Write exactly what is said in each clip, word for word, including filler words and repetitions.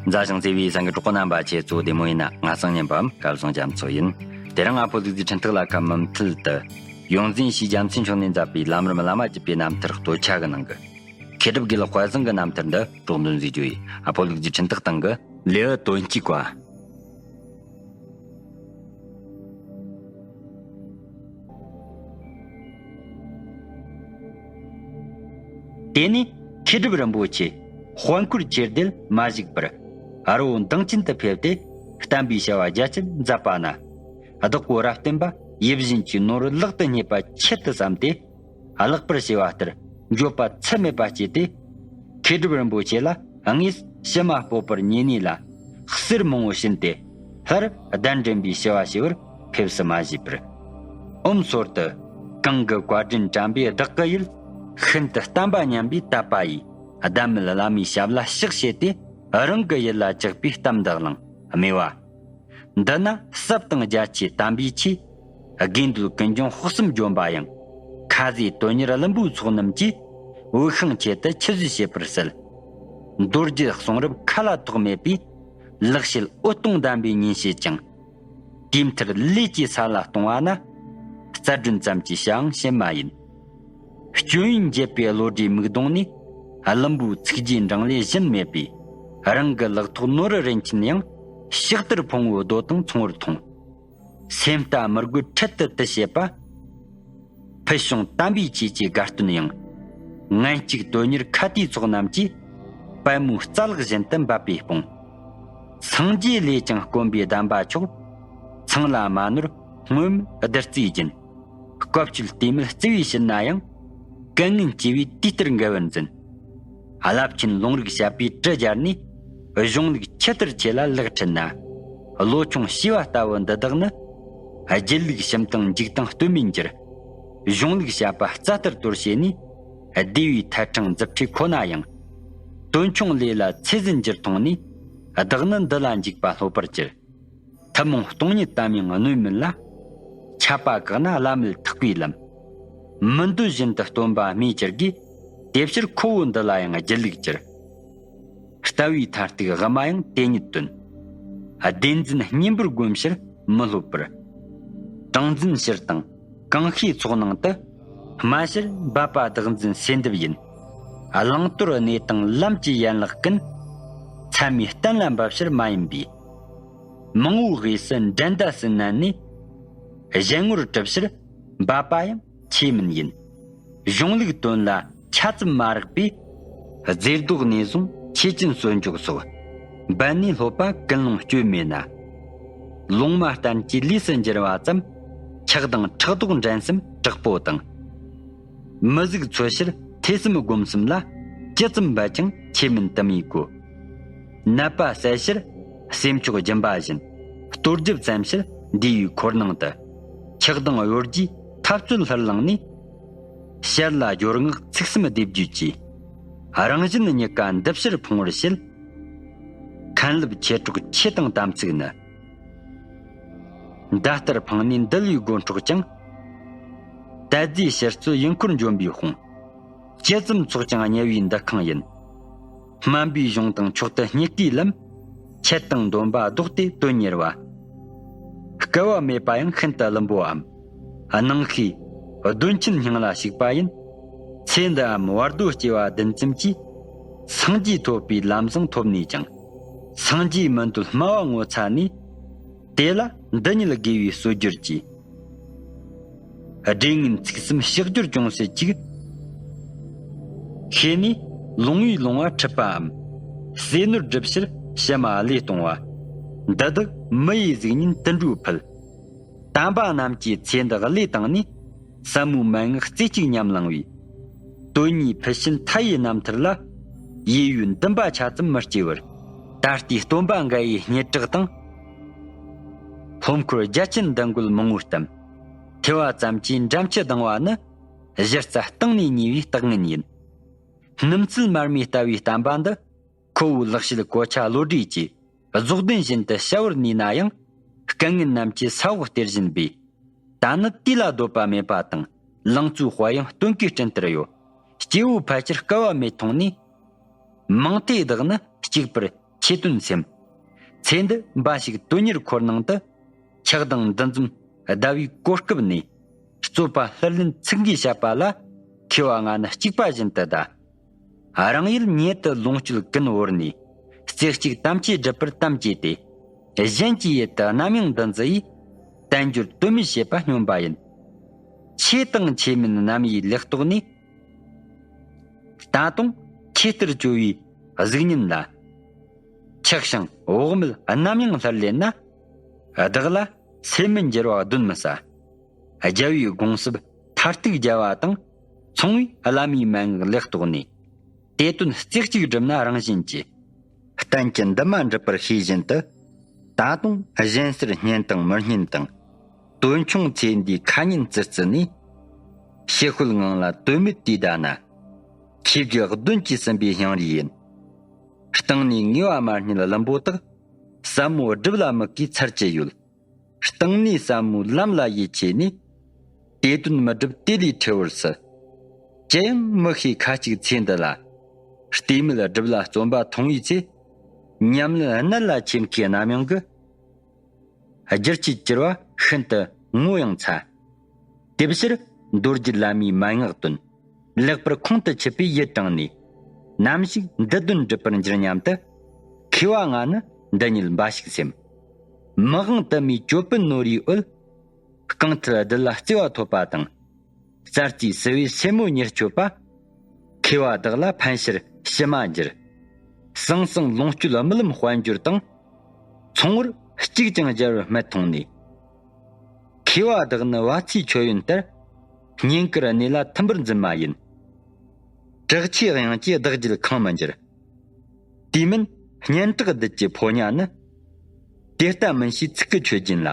མཛའ་ཞིང་བརྩེ་བའི་སེམས་ཀྱི་གྲོགས་པོ་རྣམ་པ། ཁྱེད་ཚོ་བདེ་མོ་ཡིན་ན། ང་སང་ཉིན་པའམ་སྐལ་བཟང་རྒྱ་མཚོ་ཡིན། དེ་རིང་ཨ་ཕོ་ལུག་རྫིའི་འཕྲིན་ཐག་ལ་ཁ་མུ་མཐུད་དུ། ཡོངས་འཛིན་ཞེས་རྒྱལ་མཚན་མཆོག་ནས་མཛད་པའི་ལམ་རིམ་བླ་མ་བརྒྱུད་པའི་རྣམ་ཐར་སྟོད་ཆ་གི་ནང་གི། མཁས་གྲུབ་དགེ་ལེགས་དཔལ་བཟང་གི་རྣམ་ཐར་འདི་སྒྲོག་འདོན་མཛད་རྒྱུ་ཡིན། ཨ་ཕོ་ལུག་རྫིའི་འཕྲིན་ཐག་སྟེང་གི་ལེའུ་དོན་གཅིག་པ། དེ་ནས་མཁས་གྲུབ་རིན་པོ་ཆེ་དཔལ་འཁོར་ཆེ་སྡེར་མ་བཞུགས་པར། རི་བོ་མདངས་ཅན་དུ་ཕེབས་ཏེ། བསྟན་པའི་བྱ་བ་རྒྱ་ཆེར་མཛད་པ་ན། བདག་པོ་རབ་བརྟན་པ་ཡིད་བཞིན་གྱི་ནོར་བུ་ལག་ཏུ་རྙེད་པ་ཆེད་དུ་བསམས་ཏེ། ལེགས་པར་བྱས་པ་ལྟར་འགྱོད་པ་ཚད་མེད་པ་སྐྱེས་ཏེ། མཁས་གྲུབ་རིན་པོ་ཆེ་ལ་དངོས་སུ་ཕྱི་མ་སྤོབས་པར་ཉེ་གནས་ལ་གསེར་མང་པོ་བྱིན་ཏེ། སླར་གདན་འདྲེན་པའི་བྱ་བ་བྱེད་པར་ཕེབས་སུ་མ་བཞེས་པར། ཨོཾ་སོར་དུ་གང་གི་བཀའ་དྲིན་དྲན་པས་བདག་གི་ཡིད། ཤིན་ཏུ་བརྟན་པ་སྙམ་པའི་དད་པ་ཡིས། གདམས་མེད་བླ་མའི་ཞབས་ལ་ཕྱག་བྱས་ཏེ། རང་གི་ཡིད་ལ་བཅགས་པའི་གཏམ་འདི་གླེང་། སྨྲས་པ། འདི་ན་ཟབ་དང་རྒྱ་ཆེའི་དམ་པའི་ཆོས། དགེ་འདུན་ཀུན་འབྱུང་དཔག་བསམ་ལྗོན་པ་ཡང་། ཁ་ཟས་དོན་གཉེར་བླུན་པོའི་ཚོགས་རྣམས་ཀྱིས། འོས་ཤིང་ཆེད་དུ་ཆི་ཟིག་བྱེད་པར་སྲིད། མདོ་རྒྱུད་གསུང་རབ་ཁ་ལ་ཐོགས་མེད་པའི། ལེགས་བཤད་འོད་སྟོང་ལྡན་པའི་ཉིན་བྱེད་ཅིང་། དེའི་མཐར་ལས་ཀྱི་ས་ལ་གཏོང་བ་ན། རྩ་སྒྲོན་ཙམ་གྱི་བྱའང་ཞན་མ་ཡིན། སྐྱོན་ཡོན་འབྱེད་པའི་བློ་གྲོས་མིག་གདོང་ནས། བླུན་པོའི་ཚིག་རྗེས་འབྲང་ལས་གཞན་མེད་པས། རང་གི་ལག་ཐོགས་ནོར་རིན་ཆེན་ཡང་། ཕྱག་ལྟར་ཕུང་བོའི་རྡོ་དང་མཚུངས་པར་མཐོང་། སེམས་ལྟ་མི་དགོས་འཕྲལ་དུ་དེ་བྱེད་པ། ཕུལ་བྱུང་དམ་པའི་ཆོས་ཀྱི་དགའ་སྟོན་ཡང་། ངན་གཅིག་དོན་གཉེར་ཁ་ཏའི་ཚོགས་རྣམས་ཀྱིས། པད་མོའི་རྩ་ལག་བཞིན་དུ་འབབ་པས་སྤོང་། སངས་རྒྱས་ལས་ཀྱང་དཀོན་པའི་གདམས་པ་མཆོག། ཚང་ལ་མ་ནོར་སྔོན་བདུད་རྩིའི་རྒྱུན། བཀའ་བཅོལ་ལྟས་མེད་བརྩེ་བས་བྱིན་ན་ཡང་། སྐལ་ངན་སྐྱེ་བས་དེ་ལྟར་འགལ་བར་འཛིན། རླབས་ཆེན་ལུང་རིགས་བཤད་པའི་གྲི་སྦྱར་ནས། གཞུང་ལུགས་ཇི་ལྟར་ཆེ་ལ་ལེགས་ཁྲིད་ན། བློ་ཆུང་བྱིས་པ་ལྟ་བུ་འདི་དག་ནི། སྒྱིད་ལུག་ཞིམ་དང་འཇིག་དང་སྟོན་མིན་འགྱུར། གཞུང་ལུགས་བཤད་པ་རྩ་ལྟར་དོར་བྱས་ནས། བདེ་བའི་ཐད་འཕྲེང་མཛུབ་ཁྲིད་ཁོ་ན་ཡང་། དོན་ཆུང་ལས་ལ་ཚད་ཟིན་འགྱུར་མཐོང་ནས། བདག་ནི་འདི་ལ་འཇིགས་པ་སློབ་པར་གྱུར། ཐུན་མོང་སྟོང་ཉིད་དམ་ཡང་གནོད་མིན་ལ། ཆད་པ་བཀག་ན་བླ་མེད་ཐེག་པའི་ལམ། མི་འདོད་བཞིན་དུ་སྟོན་པ་སྨོས་ཅི་དགོས། དེ་ཕྱིར་ཁོ་བོ་འདི་ལ་ཡང་སྒྱིད་ལུག་གྱུར། ལྟ་བའི་མཐར་ཐུག་དབུ་མ་ཡང་དེ་ཉིད་དོན། བདེན་འཛིན་གཉེན་པོར་སྒོམ་ཕྱིར་མི་སློབ་པར། གྲངས་འཛིན་ཕྱིར་དང་གང་ཤེས་ཚོགས་ནང་དུ། སྨྲ་ཕྱིར་འབད་པ་བདག་འཛིན་སེལ་འདེབས་ཡིན། བླང་དོར་གནས་དང་ལམ་གྱི་ཡན་ལག་ཀུན། ཚད་མས་གཏན་ལ་འབབ་ཕྱིར་མ་ཡིན་པས། མང་བོའི་དབུས་སུ་འགྲན་ཟླ་སུན་ནན་ནས། གཞན་ངོར་གྲུབ་ཕྱིར་འབད་པ་ཡང་ཆོས་མིན་ཡིན། གཞུང་ལུགས་དོན་ལ་ཆ་ཙམ་མ་རེག་པས། རྫས་ལྡོག་ནས་བཟུང་ཆོས་ཅན་གསོད་འཇོག་སོགས། འབད་ནས་སློབ་པ་ཀུན་སློང་སྤྱོད་མེད་ན། ལོང་མ་བསྟན་གྱི་ལུས་སུ་འགྱུར་བ་ཙམ། ཆགས་སྡང་ཕྲག་དོག་འགྲན་སེམས་དྲག་པོ་དང་། མི་གཟུགས་འཚོལ་ཕྱིར་ཐོས་བསམ་སྒོམ་གསུམ་ལ། ཇི་ཙམ་འབད་ཀྱང་ཆོས་མིན་དུ་མའི་གོ། ནད་པ་བསལ་ཕྱིར་སེམས་མཆོག་སྦྱིན་པ་བཞིན། གཏོར་རྒྱབ་བཙེམ་ཕྱིར་འདུས་པའི་འཁོར་ནང་དུ། ཆགས་སྡང་གཡོ་སྒྱུའི་འཐབ་རྩོད་ལྷུར་བླངས་ནས། ཞར་ལ་སྦྱོར་སྔགས་ཚིག་གསུམ་སྡེབ་བརྗོད་ཀྱིས། རང་གཞན་གཉིས་ཀ་འདུལ་ཕྱིར་ཕུང་བར་བྱེད། མཁན་སློབ་མཆེད་གྲོགས་ཆོས་དང་དམ་ཚིག་ནི། མདའ་ལྟར་འཕངས་ནས་འདུལ་བའི་སྒོ་འཕྲོག་ཅིང་། དད་རྫས་ཕྱིར་བཙོས་ཡུལ་འཁོར་འཇོམས་པའི་དཔུང་། ཇི་ཙམ་ཚོགས་ཀྱང་དམྱལ་བའི་འདུ་ཁང་ཡིན། སྨན་པའི་གཞུང་དང་མཆོག་ཏུ་རྙེད་དཀའི་ལམ། ཆེད་དང་འདོན་པ་ལྡོག་སྟེ་དོན་གཉེར་བ། སྐལ་བ་མེད་པ་ཡང་ཤིན་ཏུ་བླུན་པོའམ། སྣང་ཤས་གདོན་ཆེན་སྙིང་ལ་ཞུགས་པ་ཡིན། ཚེ་འདིའམ་བར་དོ་སྐྱེ་བ་བདུན་ཙམ་གྱིས། སངས་རྒྱས་ཐོབ་པའི་ལམ་བཟང་ཐོབ་ནས་ཀྱང་། སངས་རྒྱས་མི་འདོད་སྨྲ་བ་ངོ་ཚ་ནས། དེ་ལ་འདི་ཉིད་དགེ་བའི་སྲོལ་རྒྱུར་གྱིས། སྒྲས་ངན་ཚིག་གསུམ་ཕྱག་རྒྱར་ཅུང་ཟད་ཅིག། ཤེས་ནས་ལོང་བའི་ལོང་བ་འཁྲིད་པའམ། ཟས་ནོར་སྒྲུབ་ཕྱིར་ཕྱི་མ་བློས་གཏོང་བ། འདི་དག་མི་ཡི་གཟུགས་བརྙན་དུད་འགྲོའི་ཕུལ། དམ་པ་རྣམས་ཀྱིས་ཚེ་འདི་བློས་བཏང་ནས། ཟབ་མོའི་མན་ངག་རྩེ་གཅིག་ཉམས་བླངས་པའི། དོན་གཉིས་ཕུལ་ཕྱིན་མཐའ་ཡས་རྣམ་ཐར་ལ། ཡིད་ཡུལ་འདུན་པ་ཆ་ཙམ་མི་སྐྱེ་བར། ད་ལྟའི་སྟོན་པ་འགའ་ཡི་སྙན་གྲགས་དང་། སློབ་འཁོར་རྒྱ་ཆེན་འདི་འགོད་མང་བོའི་གཏམ། ཐོས་པ་ཙམ་གྱིས་འགྲམ་ཆུ་ལྡང་བ་ནི། གཞི་རྩ་གཏིང་ནས་ཉེས་པའི་རྟགས་ངན་ཡིན། སྣུམ་ཚལ་མར་མེ་ལྟ་བུའི་བསྟན་པ་འདི། ཁོ་བོའི་ལེགས་བཤད་གོ་ཆ་བློ་གྲོས་ཀྱིས། རྫོགས་ལྡན་བཞིན་དུ་བྱ་བར་ནུས་ན་ཡང་། སྐལ་ངན་རྣམས་ཀྱིས་ས་འོག་སྟེར་བཞིན་པས། ད་ནི་དུས་ལ་སྡོད་པ་མེད་པ་དང་། ལང་ཚོའི་དཔལ་ཡང་སྟོན་ཀའི་སྤྲིན་ལྟར་གཡོ། སྐྱེ་བོ་ཕལ་ཆེར་སྐལ་བ་མེད་མཐོང་ནས། མིང་མཐའི་བདག་ནི་གཅིག་པར་ ཁྱེད་དོན་སེམས། ཚེ་འདི་འབའ་ཞིག་དོན་གཉེར་འཁོར་ནང་དུ། ཆགས་སྡང་འདུ་འཛོམས་ཟླ་བའི་གོ་སྐབས་ནས། རྩོད་པ་ལྷུར་ལེན་ཚིག་འགའི་བཤད་པ་ལ། མཁས་པ་ང་ནི་གཅིག་པ་བཞིན་དུ་གདའ། རང་ཡུལ་ཉེ་དུ་ལོངས་སྤྱོད་ཀུན་བོར་ནས། རྩེ་གཅིག་དམ་བཅས་སྒྲུབ་པར་དམ་བཅས་ཏེ། གཞན་གྱི་ཡུལ་དུ་རྣམ་གཡེང་འདུ་འཛི་ཡིས། བསྟན་འགྱུར་དོན་མེད་བྱེད་པ་སྨྱོན་པ་ཡིན། ཆོས་དང་ཆོས་མིན་རྣམ་དབྱེའི་ལེགས་རྟོགས་ནས། ད་དུང་ཆོས་ལྟར་བཅོས་པའི་གཟུགས་བརྙན་ལ། ཆགས་ཤིང་བག་མེད་རྣམ་གཡེང་ལྷུར་ལེན་ན། བདག་ལ་སེམས་མི་འགྱུར་བ་གདོན་མི་ཟ། རྒྱལ་བའི་དགོངས་གསལ་མཐར་ཐུག་རྒྱལ་བ་དང་། མཚུངས་པའི་བླ་མའི་མན་ངག་ལེགས་རྟོགས་ནས། དེ་དོན་རྩེ་གཅིག་བསྒྲུབས་ན་རང་བཞིན་གྱིས། གཏན་གྱི་འདུན་མ་འགྲུབ་པར་ཤེས་བཞིན་དུ། ད་དུང་གཞན་སར་སྙན་དང་མི་སྙན་དང་། དོན་ཆུང་ཚེ་འདིའི་ཁ་ཉིན་ཙི་ཙི་ནས། ཕྱི་ཤོད་ངང་ལ་དོན་མེད་དུས་འདའ་ན། ཁྱེད་ཀྱི་གདོན་གྱིས་ཟིན་པའི་སྙིང་རུས་ཡིན། སྟེང་ནས་ངེས་པ་མ་རྙེད་ལམ་པོ་དག། ཟབ་མོ་སྒྲུབ་ལ་དམིགས་ཀྱི་ཚར་གཅིག་ཡོད། སྟེང་ནས་ཟབ་མོའི་ལམ་ལ་ཡིད་ཆེས་ནས། དེ་དོན་མི་སྒྲུབ་དེ་ལས་ཁྲེལ་བར་སྲིད། ཅི་ཡང་མི་ཤེས་ཁ་ཅིག་ཚེ་འདི་ལ། ལྟས་མེད་སྒྲུབ་ལ་བརྩོན་པ་ཐུང་བའི་ཚེ། ཉམས་ལེན་གནད་ལ་ཆེ་མཁས་རྣམ་གཡེང་གི། བསྒྱུར་བཅོས་གྱུར་པ་ཤིན་ཏུ་ངོ་ཡང་ཚ། དེ་ཕྱིར་མདོ་རྒྱུད་བླ་མའི་མན་ངག་དོན། ལེགས་པར་ཁོང་དུ་ཆུད་པའི་ཡིད་དྲངས་ནས། ནམ་ཞིག་འདི་དོན་འགྲུབ་པར་འགྱུར་སྙམ་དུ། མཁས་པ་ང་ནི་འདི་ཉིད་འབའ་ཞིག་སེམས། མི་དབང་དུ་མའི་ཅོད་པན་ནོར་བུའི་འོད། རྐང་མཐིལ་རྡུལ་ལ་བརྩེ་བ་ཐོབ་པ་དང་། རྩྭ་རྩེའི་བསིལ་བའི་སེན་མོ་ཉེར་སྤྱོད་པ། མཁས་པ་བདག་ལ་ཕན་ཕྱིར་ཕྱི་མ་འགྱུར། ཟང་ཟིང་ལོངས་སྤྱོད་རྨི་ལམ་དཔལ་འབྱོར་དང་། ཚོང་བར་གཅིག་ཀྱང་སྦྱར་བར་སྨད་མཐོང་ནས། མཁས་པ་བདག་ནི་བ་ཚྭའི་མཆོད་ཡོན་ལྟར། བསྙེན་བཀུར་གནས་ལ་ཐིམ་པར་འཛིན་མ་ཡིན། དྲག་ཆེ་དབྱངས་ཀྱིས་བདག་རྒྱུད་གང་མི་འགྱུར། དེ་མིན་སྙན་གྲགས་བདུད་ཀྱི་ཕོ་ཉ་ནི། དེ་ལྟ་མིན་ཞེས་ཚིག་གི་ཆོས་རྒྱུན་ལ།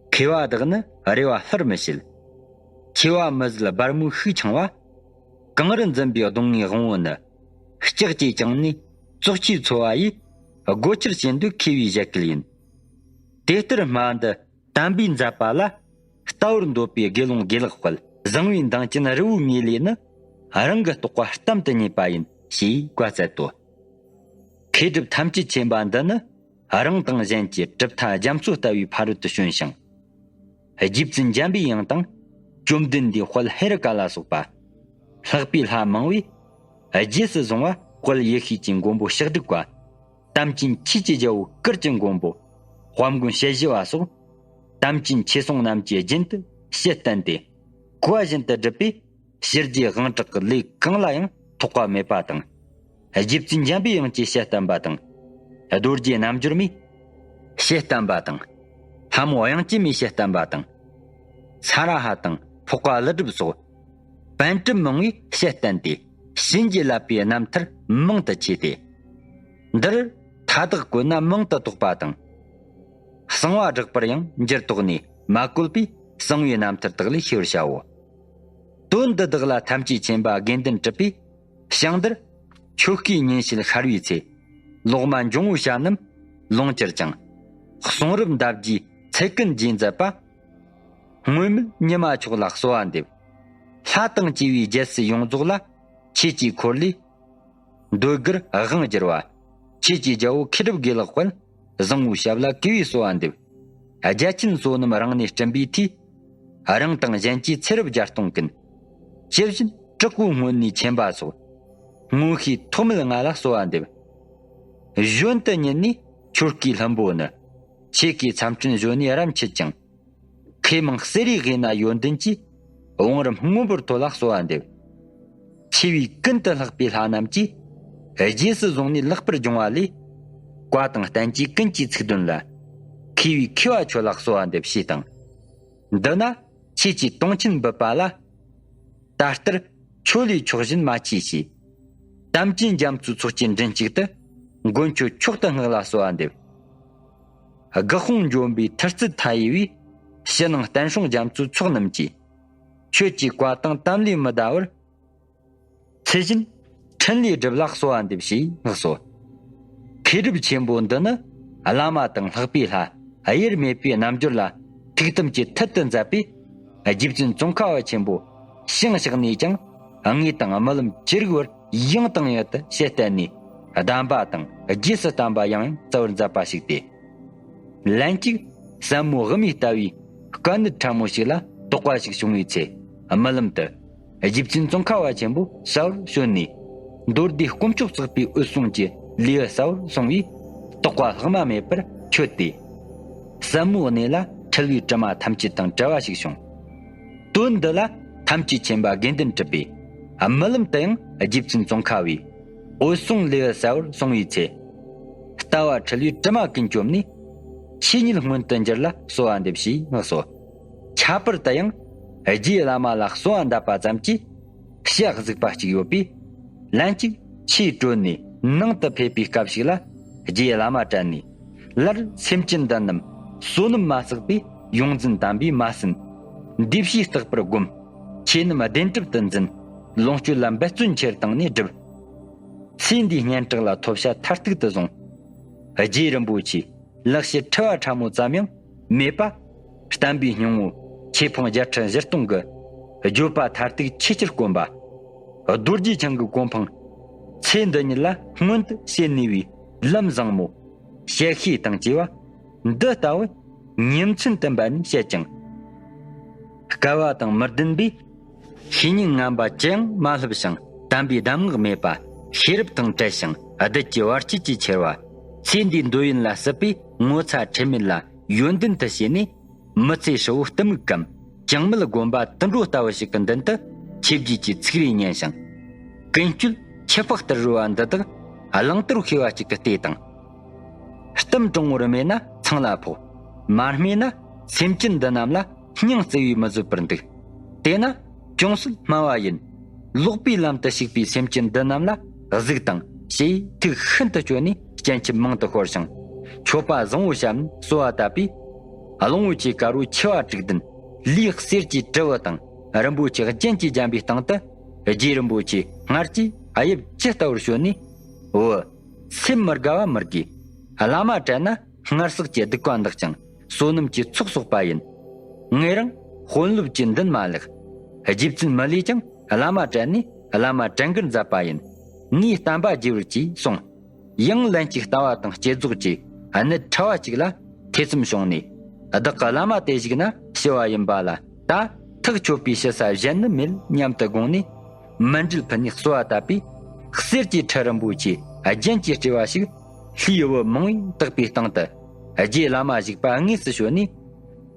མཁས་པ་བདག་ནི་རེ་བ་ལྷུར་མི་བྱེད། མཁས་པ་མི་ཟད་སྦར་མོའི་ཤུགས་འཆང་བ། གངས་རི་འཛིན་པའི་གདོང་ལྔའི་དབང་པོ་ནི། ལྕགས་ཀྱིས་བཅིངས་ནས་བཙོག་ཆུའི་འཚོ་བ་ཡིས། སྒོ་ཁྱིར་བྱེད་འདོད་མཁས་པའི་ཞལ་སྐད་ཡིན། དེ་ལྟར་སྨྲ་འདི་དམ་པའི་མཛད་པ་ལ། ལྟ་བར་འདོད་པའི་དགེ་སློང་དགེ་ལེགས་དཔལ། བཟང་བའི་མདངས་ཅན་རི་བོའི་ངོས་ལས་ནི། རང་གི་རྟོགས་པ་གཏམ་དུ་རྙེད་པ་ཡིན་ཞེས་བཀའ་སྩལ་ཏོ། མཁས་གྲུབ་ཐམས་ཅད་མཁྱེན་པ་འདི་ནི། རང་དང་གཞན་གྱི་གྲུབ་མཐའ་རྒྱ་མཚོ་ལྟ་བུའི་ཕ་རོལ་ཏུ་བྱོན་ཞིང་། རྗེ་བཙུན་འཇམ་པའི་དབྱངས་དང་། བཅོམ་ལྡན་འདས་དཔལ་ཧེ་རུ་ཀ་ལ་སོགས་པ། ལྷག་པའི་ལྷ་མང་བས། རྗེས་སུ་བཟུང་བ་དཔལ་ཡེ་ཤེས་ཀྱི་མགོན་པོ་ཕྱག་དྲུག་པ། དམ་ཅན་ཆོས་ཀྱི་རྒྱལ་པོ་གུར་གྱི་མགོན་པོ། དཔལ་མགོན་ཞལ་བཞི་བ་སོགས། དམ་ཅན་ཆོས་སྲུང་རྣམས་ཀྱིས་རྒྱུན་དུ་ཞལ་བསྟན་ཏེ། གོ་བ་བཞིན་དུ་བསྒྲུབས་པས། ཕྱི་རྒྱལ་དབང་དྲག་གི་ལས་གང་ལ་ཡང་ཐོགས་པ་མེད་པ་དང་། རྗེ་བཙུན་འཇམ་པའི་དབྱངས་ཀྱིས་ཞལ་བསྟན་པ་དང་། རྡོ་རྗེ་རྣལ་འབྱོར་མས་ཞལ་བསྟན་པ་དང་། ལྷ་མོ་དབྱངས་ཅན་མས་ཞལ་བསྟན་པ་དང་། ས་ར་ཧ་དང་འཕགས་པ་ཀླུ་སྒྲུབ་སོགས། པཎ་གྲུབ་མང་བས་ཞལ་བསྟན་ཏེ། བྱིན་གྱིས་བརླབས་པའི་རྣམ་ཐར་མང་དུ་མཆིས་ཏེ། འདིར་མཐའ་དག་བཀོད་ན་མང་དུ་དོགས་པ་དང་། གསང་བ་བསྒྲགས་པར་ཡང་འགྱུར་དོགས་ནས་མ་བཀོད་པས། གསང་བའི་རྣམ་ཐར་དག་ལས་ཤེས་པར་བྱའོ། དོན་འདི་དག་ལ་ཐམས་ཅད་མཁྱེན་པ་དགེ་འདུན་གྲུབ་པས། ཞིང་འདིར་ཆོས་སྐུའི་ཉིན་བྱེད་ཤར་བའི་ཚེ། ལོག་སྨྲ་འབྱུང་པོའི་ཞལ་རྣམས་ལོངས་གྱུར་ཅིང་། གསུང་རབ་འདབ་བརྒྱའི་ཚིག་ཀུན་རྗེས་མཛད་པ། སྔོན་མེད་ཉི་མ་མཆོག་ལ་གསོལ་བ་འདེབས། ལྷ་དང་བཅས་པའི་རྒྱལ་སྲིད་ཡོངས་རྫོགས་ལ། ཆོས་ཀྱི་འཁོར་ལོས་འདོད་དགུར་དབང་བསྒྱུར་བ། ཆོས་ཀྱི་རྒྱལ་པོ་མཁས་གྲུབ་དགེ་ལེགས་དཔལ། བཟང་པོའི་ཞབས་ལ་གུས་པས་གསོལ་བ་འདེབས། རྒྱལ་ཆེན་བསོད་ནམས་རང་ནས་བསྐྲུན་པའི་མཐུས། རང་དང་གཞན་གྱི་ཚེ་རབས་བརྒྱ་སྟོང་ཀུན། ཇི་བཞིན་དྲག་པོའི་སྔོན་ནས་མཁྱེན་པ་སོགས། མངོན་ཤེས་ཐོགས་མེད་ང་ལ་གསོལ་བ་འདེབས། གཞོན་དུ་ཉིད་ནས་ཆོས་སྐུའི་ལྷུན་པོ་ནི། ཆོས་ཀྱི་མཚམས་སྤྲིན་གཞོན་ནུས་རབ་མཆེད་ཅིང་། མཁས་མང་གསེར་རིའི་དབུས་ན་ཡོན་ཏན་གྱི། བང་རིམ་མངོན་པར་མཐོ་ལ་གསོལ་བ་འདེབས། ཆེ་བའི་ཀུན་ཏུ་ལྷག་པའི་ལྷ་རྣམས་ཀྱིས། རྗེས་སུ་བཟུང་ནས་ལེགས་པར་སྦྱོང་བ་ལས། བཀའ་དང་བསྟན་བཅོས་ཀུན་གྱི་ཚིག་དོན་ལ། མཁས་པའི་མཁས་པ་ཁྱོད་ལ་གསོལ་བ་འདེབས་ཞེས་དང་། འདི་ན་ཆོས་ཀྱི་དུང་ཆེན་འབུད་པ་ལ། ད་ལྟར་ཁྱོད་ལས་མཆོག་གཞན་མ་མཆིས་ཞེས། དམ་ཅན་རྒྱ་མཚོའི་ཚོགས་ཀྱིས་མགྲིན་གཅིག་ཏུ། མགོན་ཁྱོད་མཆོག་ཏུ་བསྔགས་ལ་གསོལ་བ་འདེབས། དགུ་དཔུང་འཇོམས་པའི་མཐུ་རྩལ་མཐའ་ཡས་པའི། ཕྱི་ནང་བསྟན་སྲུང་རྒྱ་མཚོའི་ཚོགས་རྣམས་ཀྱིས། ཁྱོད་ཀྱི་བཀའ་དང་དམ་ལས་མི་འདའ་བར། ཚུལ་བཞིན་ཕྲིན་ལས་སྒྲུབ་ལ་གསོལ་བ་འདེབས་ཞེས་བསྔགས་སོ། མཁས་གྲུབ་ཆེན་པོ་འདི་ནི་བླ་མ་དང་ལྷག་པའི་ལྷ། དབྱེར་མེད་པའི་རྣལ་འབྱོར་ལ་ཐུགས་དམ་གྱི་མཐུ་དུ་མཛད་པས། རྗེ་བཙུན་ཙོང་ཁ་པ་ཆེན་པོ་ཞིང་གཤེགས་ནས་ཀྱང་དངོས་དང་རྨི་ལམ་ཅི་རིགས་པར་ཡང་དང་ཡང་དུ་ཞལ་བསྟན་ནས། གདམས་པ་དང་རྗེས་སུ་བསྟན་པ་ཡང་ཡང་སྩལ་བར་མཛད་པ་ཞིག་སྟེ། ལན་གཅིག་ཟབ་མོ་དབུ་མའི་ལྟ་བའི་དཀའ་གནད་ཕྲ་མོ་ཞིག་ལ་དོགས་པ་ཞིག་བྱུང་བའི་ཚེ། རྨི་ལམ་དུ་རྗེ་བཙུན་ཙོང་ཁ་བ་ཆེན་པོ་ཞལ་བཞུགས་ནས། མདོ་སྡེ་དཀོན་མཆོག་གཙུག་པའི་འོད་སྲུང་གི་ལེའུ་གསལ་བར་གསུངས་པས། དོགས་པ་ལྷག་མ་མེད་པར་ཆོད་དེ། ཟབ་མོའི་གནས་ལ་འཁྲུལ་བའི་དྲི་མ་ཐམས་ཅད་དང་བྲལ་བ་ཞིག་བྱུང་། དོན་འདི་ལ་ཐམས་ཅད་མཁྱེན་པ་དགེ་འདུན་གྲུབ་པས་རྨི་ལམ་དུ་ཡང་རྗེ་བཙུན་ཙོང་ཁ་བའི་འོད་སྲུང་ལེའུ་གསལ་བར་གསུངས་པའི་ཚེ། ལྟ་བ་འཁྲུལ་བའི་དྲི་མ་ཀུན་བཅོམ་ནས། ཆོས་ཉིད་མངོན་དུ་འགྱུར་ལ་གསོལ་བ་འདེབས་ཞེས་གསོལ། ཁྱད་པར་དུ་ཡང་རྗེ་བླ་མ་ལ་གསོལ་བ་འདེབས་པ་ཙམ་གྱིས་ཞལ་གཟིགས་པ་གཅིག་ཡོད་པས། ལན་གཅིག་ཆོས་གྲོལ་ནས་ནང་དུ་ཕེབས་པའི་སྐབས་ཤིག་ལ་རྗེ་བླ་མ་དྲན་ནས། སླར་སེམས་ཅན་འདི་རྣམས་བསོད་ནམས་མ་བསགས་པས་ཡོངས་འཛིན་དམ་པས་མ་ཟིན། འདུས་བྱས་རྟག་པར་བསྒོམ། ཆོས་རྣམས་བདེན་གྲུབ་ཏུ་འཛིན། ལོངས་སྤྱོད་ལ་འབད་བརྩོན་ཆེར་བཏང་ནས་བསྒྲུབ། ཚེ་འདིའི་སྙན་གྲགས་ལ་ཐོབ་བྱ་མཐར་ཐུག་ཏུ་བཟུང་། རྗེ་རིན་པོ་ཆེ་ལེགས་བཤད་ཕྲེང་བ་ཕྲ་མོ་ཙམ་ཡང་མེད་པ། བསྟན་པའི་སྙིང་པོ་ཆོས་ཕུང་བརྒྱད་ཁྲི་བཞི་སྟོང་གི་བརྗོད་པ་མཐར་ཐུག་ཆོས་ཀྱི་དཀོན་པ། རྡོ་རྗེ་འཆང་གི་གོ་འཕང་ཚེ་འདི་ཉིད་ལ་མངོན་དུ་བྱེད་ནུས་པའི་ལམ་བཟང་མོ། ཞལ་ཤེས་དང་བཅས་པ་འདི་ལྟ་བུ་ཉིན་མཚན་དུ་འབད་ནས་བཤད་ཅིང་། སྐལ་བ་དང་མི་ལྡན་པའི་བཤེས་གཉེན་ངན་པ་ཅི་ཡང་མ་བསླབས་ཤིང་། དམ་པའི་གདམས་ངག་མེད་པ་ཤེས་རབ་དང་བྲལ་ཞིང་། བདུད་ཀྱི་བར་ཆད་ཀྱིས་ཁྱེར་བ། ཚེ་འདིའི་འདོད་ཡོན་ལ་སྲིད་པའི་ངོ་ཚ་ཁྲེལ་མེད་ལ་ཡོན་ཏན་དུ་བྱས་ནས། མི་ཚེ་ཧྲིལ་བོ་གཏི་མུག་གམ་ཅང་མེད་སྒོམ་པ་དུད་འགྲོ་ལྟ་བུ་ཞིག་གི་མདུན་དུ་ཆོས་བརྒྱུད་ཀྱི་ཚིག་རེ་ཉན་ཞིང་། ཀུན་སྤྱོད་ཁྱད་འཕགས་ལྟར་རོལ་བ་འདི་དག་བླང་དོར་ཤེས་པ་ཅིག་གི་ལྟས་དང་། གཏུམ་དྲང་བོར་སྨྲས་ན་ཚང་ལ་ཕོག། མ་སྨྲས་ན་སེམས་ཅན་འདི་རྣམས་ལ་སྙིང་བརྩེ་བས་མི་བཟོད་པར་འདུག། དེས་ན་ཅུང་ཟད་སྨྲ་བ་ཡིན། ལོག་པའི་ལམ་དུ་ཞུགས་པའི་སེམས་ཅན་འདི་རྣམས་ལ་གཟིགས་དང་ཞེས་ཐུགས་ཤིན་ཏུ་སྐྱོ་ནས་སྤྱན་ཆབ་མང་དུ་ཤོར་ཞིང་། མཆོད་པ་བཟང་བོ་བཤམས་ནས་གསོལ་བ་བཏབ་པས། གླང་པོ་ཆེ་དཀར་པོ་མཆེ་བ་དྲུག་ལྡན་ལུས་གསེར་གྱི་དྲིལ་བུ་དང་། རིན་པོ་ཆེ་རྒྱན་གྱིས་བརྒྱན་པའི་སྟེང་དུ། རྗེ་རིན་པོ་ཆེ་སྔར་གྱི་དབྱིབས་ཇི་ལྟ་བུར་བྱོན་ནས། འོ། སེམས་མི་དགའ་བ་མི་དགོས། བླ་མ་དྲན་ན་སྔར་བསགས་ཀྱི་སྡིག་པ་འདག་ཅིང་བསོད་ནམས་ཀྱི་ཚོགས་གསོག་པ་ཡིན། ངེད་རང་དཔོན་སློབ་ཀྱི་མདུན་མ་ལེགས། རྗེ་བཙུན་མི་ལས་ཀྱང་བླ་མ་དྲན་ནས་བླ་མ་དྲན་གིར་མཛད་པ་ཡིན། ངས་བསྟན་པ་རྒྱས་པར་གྱིས་གསུངས། ཡང་ལན་གཅིག་ལྟ་བ་དང་བསྐྱེད་རྫོགས་ཀྱི་གནད་ཕྲ་བ་གཅིག་ལ་ཐེ་ཚོམ་བྱུང་ནས། བདག་གི་བླ་མ་དེ་བཞུགས་ན་ཞུ་བ་ཡིན་པ་ལ། ད་ཐག་ཆོད་པའི་ཞུ་ས་གཞན་ནི་མེད་སྙམ་དུ་དགོངས་ནས། མཎྜལ་ཕུལ་ནས་གསོལ་བ་བཏབ་པས། གསེར་གྱི་ཁྲི་རིན་པོ་ཆེ་རྒྱན་གྱིས་སྤྲས་པ་ཞིག་ལྷའི་བུ་མང་བས་བཏགས་པའི་སྟེང་དུ། རྗེ་བླ་མ་བཞུགས་པ་དངོས་སུ་བྱོན་ནས།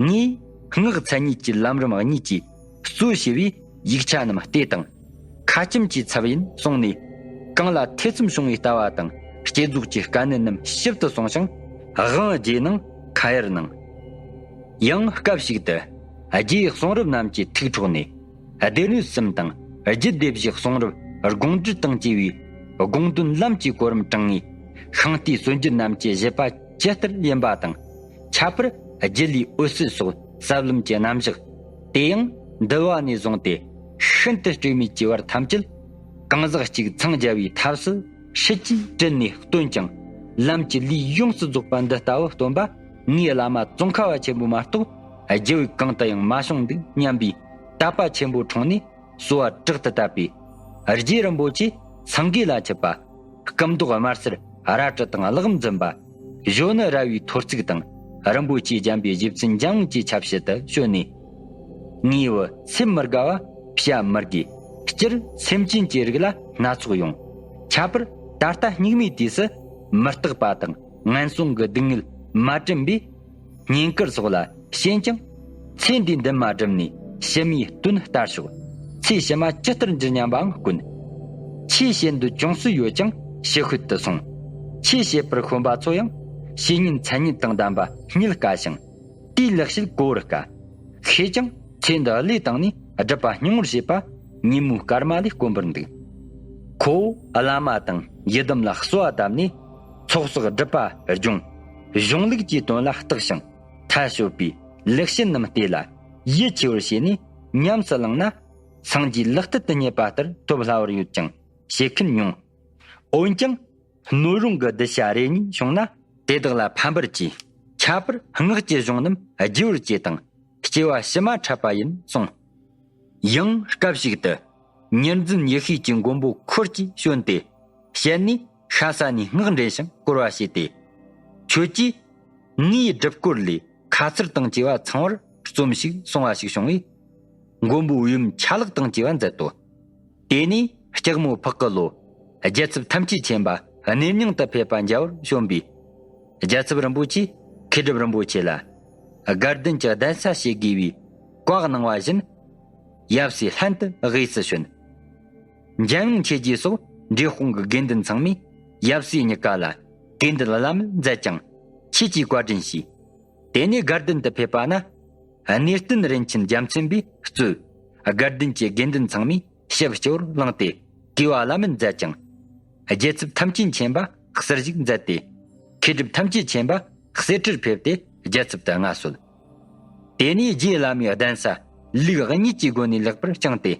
ངས་སྔགས་མཚན་ཉིད་ཀྱི་ལམ་རིམ་གཉིས་ཀྱིས་གཙོ་བྱས་པའི་ཡིག་ཆ་རྣམས་བལྟས་དང་། ཁ་ཆེམས་ཀྱི་ཚབ་ཡིན་གསུངས་ནས། གང་ལ་ཐེ་ཚོམ་བྱུང་བའི་ལྟ་བ་དང་བསྐྱེད་རྫོགས་ཀྱི་དཀའ་གནད་རྣམས་ཞིབ་ཏུ་གསུངས་ཤིང་། དབང་རྗེས་གནང་ཁ་ཡར་གནང་། ཡང་སྐབས་ཤིག་ཏུ་རྗེ་ཡི་གསུང་རབ་རྣམས་ཀྱི་ཐུགས་འཕྲོག་ནས། སྡེ་སྣོད་གསུམ་དང་རྒྱུད་སྡེ་བཞིའི་གསུང་རབ་དགོངས་འགྲེལ་དང་བཅས་པའི་དགོངས་དོན་ལམ་གྱི་གོ་རིམ་དྲངས་ངེས། ཤིང་རྟའི་སྲོལ་འབྱེད་རྣམས་ཀྱི་བཞེད་པ་ཇི་ལྟར་ཡིན་པ་དང་། ཁྱད་པར་རྒྱུད་ལུས་འོད་གསལ་སོགས་ཟབ་ལམ་གྱི་རྣམ་གཞག། དེ་ཡང་འདུལ་བ་ནས་བཟུང་སྟེ་ཤིན་ཏུ་སྤྲོས་མེད་ཀྱི་བར་ཐམས་ཅད། གང་ཟག་གཅིག་འཚང་རྒྱ་བའི་ཐབས་སུ་སྲིད་ཀྱིས་དྲིལ་ནས་སྟོན་ཅིང་། ལམ་གྱི་ལུས་ཡོངས་སུ་རྫོགས་པ་འདི་ལྟ་བུ་སྟོན་པ་ངའི་བླ་མ་ཙོང་ཁ་བ་ཆེན་པོ་མ་གཏོགས་རྒྱུད་བོད་གང་དུ་ཡང་མ་བྱུང་འདུག་སྙམ་པའི་དད་པ་ཆེན་པོ་འཁྲུངས་ནས། གསོལ་བ་དྲག་ཏུ་བཏབ་པས། རྗེ་རིན་པོ་ཆེ་སེང་གེ་ལ་ཆིབས་པ། སྐུ་མདོག་དམར་སེར་རལ་གྲི་དང་གླགས་བོ་འཛིན་པ། གཞོན་ནུ་རལ་བའི་ཐོར་ཚུགས་དང་རིན་པོ་ཆེས་བརྒྱན་པའི་རྗེ་བཙུན་འཇམ་དབྱངས་ཀྱི་ཆབ་སྲིད་དུ་བྱོན་ནས། ངའི་བུ་སེམས་མི་དགའ་བ་བྱ་མི་དགོས། སྤྱིར་སེམས་ཅན་གྱི་རིགས་ལ་སྣ་ཚོགས་ཡོང་། ཁྱད་པར་ད་ལྟ་སྙིགས་མའི་དུས་སུ་མི་རྟག་པ་དང་ངན་སོང་གི་སྡུག་བསྔལ་མ་དྲན་པས། བསྙེན་བཀུར་སོགས་ལ་ཞེན་ཅིང་། ཚེ་འདིའི་འདུན་མ་བསྒྲུབས་ནས་ཕྱི་མའི་དོན་ལྟར་ཤོག། ཚེ་ཕྱི་མ་ཇི་ལྟར་འགྱུར་སྙམ་པའང་དཀོན། ཆོས་བྱེད་འདོད་ཅུང་ཟད་ཡོད་ཀྱང་ཕྱི་ཤོད་དུ་སོང་། ཆོས་བྱེད་པར་ཤོམ་པ་ཚོ་ཡང་བཤེས་གཉེན་མཚན་ཉིད་དང་ལྡན་པ་རྙེད་དཀའ་ཞིང་། དེའི་ལེགས་བཤད་གོ་བར་དཀའ། ཤེས་ཀྱང་ཚེ་འདི་བློས་བཏང་ནས་སྒྲུབ་པ་སྙིང་པོར་བྱེད་པ་ཉིན་མོའི་སྐར་མ་ལས་དཀོན་པར་འདུག། ཁོ་བོ་བླ་མ་དང་ཡི་དམ་ལ་གསོལ་བ་བཏབ་ནས། ཚོགས་གསོག་སྒྲུབ་པ་སྦྱོང་། གཞུང་ལུགས་ཀྱི་དོན་ལ་བརྟག་ཞིང་། ཐལ་ཆོད་པའི་ལེགས་བཤད་རྣམས་བལྟས་ལ་ཡིད་ཆེས་པར་བྱས་ནས་ཉམས་སུ་བླངས་ན། སངས་རྒྱས་ལག་མཐིལ་དུ་རྙེད་པ་ལྟར་ཐོབ་སླ་བར་ཡོད་ཅིང་བྱེད་མཁན་ཉུང་། འོན་ཀྱང་སྣོད་རུང་གི་གདུལ་བྱ་རེ་གཉིས་བྱུང་ན་དེ་དག་ལ་ཕན་པར་གྱིས། ཁྱད་པར་སྔགས་ཀྱི་གཞུང་རྣམས་རྒྱས་པར་བྱེད་དང་སྐྱེ་བ་ཕྱི་མ་འཕྲད་པ་ཡིན་གསུངས། ཡང་སྐབས་ཤིག་ཏུ་ཉེར་འཛིན་ཡེ་ཤེས་ཀྱི་མགོན་པོ་འཁོར་གྱིས་བྱོན་ཏེ། ཞལ་ནས་ ཤ་ཟ་ནས་སྔགས་འདྲེན་ཞིང་བསྐོར་བ་བྱས་ཏེ། ཁྱོད་ཀྱིས་ངའི་སྒྲུབ་སྐོར་ལས་ཁ་ཚུར་དང་བཅས་པ་ཚང་བར་རྩོམས་ཤིག་གསུང་བ་ཞིག་བྱུང་བས། མགོན་པོ་ཡུམ་ཆ་ལག་དང་བཅས་པ་མཛད་དོ། དེ་ནས་ལྕགས་མོ་ཕག་གི་ལོ། རྒྱལ་ཚབ་ཐམས་ཅད་མཁྱེན་པ་གནས་རྙིང་དུ་ཕེབས་པ་མཇལ་བར་བྱོན་པས། རྒྱལ་ཚབ་རིན་པོ་ཆེས་མཁས་གྲུབ་རིན་པོ་ཆེ་ལ། དགའ་ལྡན་གྱི་གདན་ས་བྱེད་དགོས་པའི་བཀའ་གནང་བ་བཞིན། ཡབ་སྲས་ལྷན་དུ་དབུས་སུ་བྱོན། འཇམ་དབྱངས་ཆོས་རྗེ་སོགས་འབྲས་སྤུངས་ཀྱི་དགེ་འདུན་ཚང་མས་ཡབ་སྲས་གཉིས་ཀ་ལ་གུས་འདུད་བླ་མེད་མཛད་ཅིང་ཆོས་ཀྱི་བཀའ་དྲིན་ཞུས། དེ་ནས་དགའ་ལྡན་དུ་ཕེབས་པ་ན། གནས་བརྟན་རིན་ཆེན་རྒྱལ་མཚན་པས་གཙོས་དགའ་ལྡན་གྱི་དགེ་འདུན་ཚང་མས་ཞབས་སྤྱི་བོར་བླངས་ཏེ་གུས་པ་བླ་མེད་མཛད་ཅིང་། རྒྱལ་ཚབ་ཐམས་ཅད་མཁྱེན་པ་གསེར་ཞིག་མཛད་དེ། མཁས་གྲུབ་ཐམས་ཅད་མཁྱེན་པ་གསེར་ཁྲིར་ཕེབས་ཏེ་རྒྱལ་ཚབ་ཏུ་མངའ་གསོལ། དེ་ནས་རྗེ་བླ་མའི་གདན་ས་ལུགས་གཉིས་ཀྱི་སྒོ་ནས་ལེགས་པར་བསྐྱངས་ཏེ།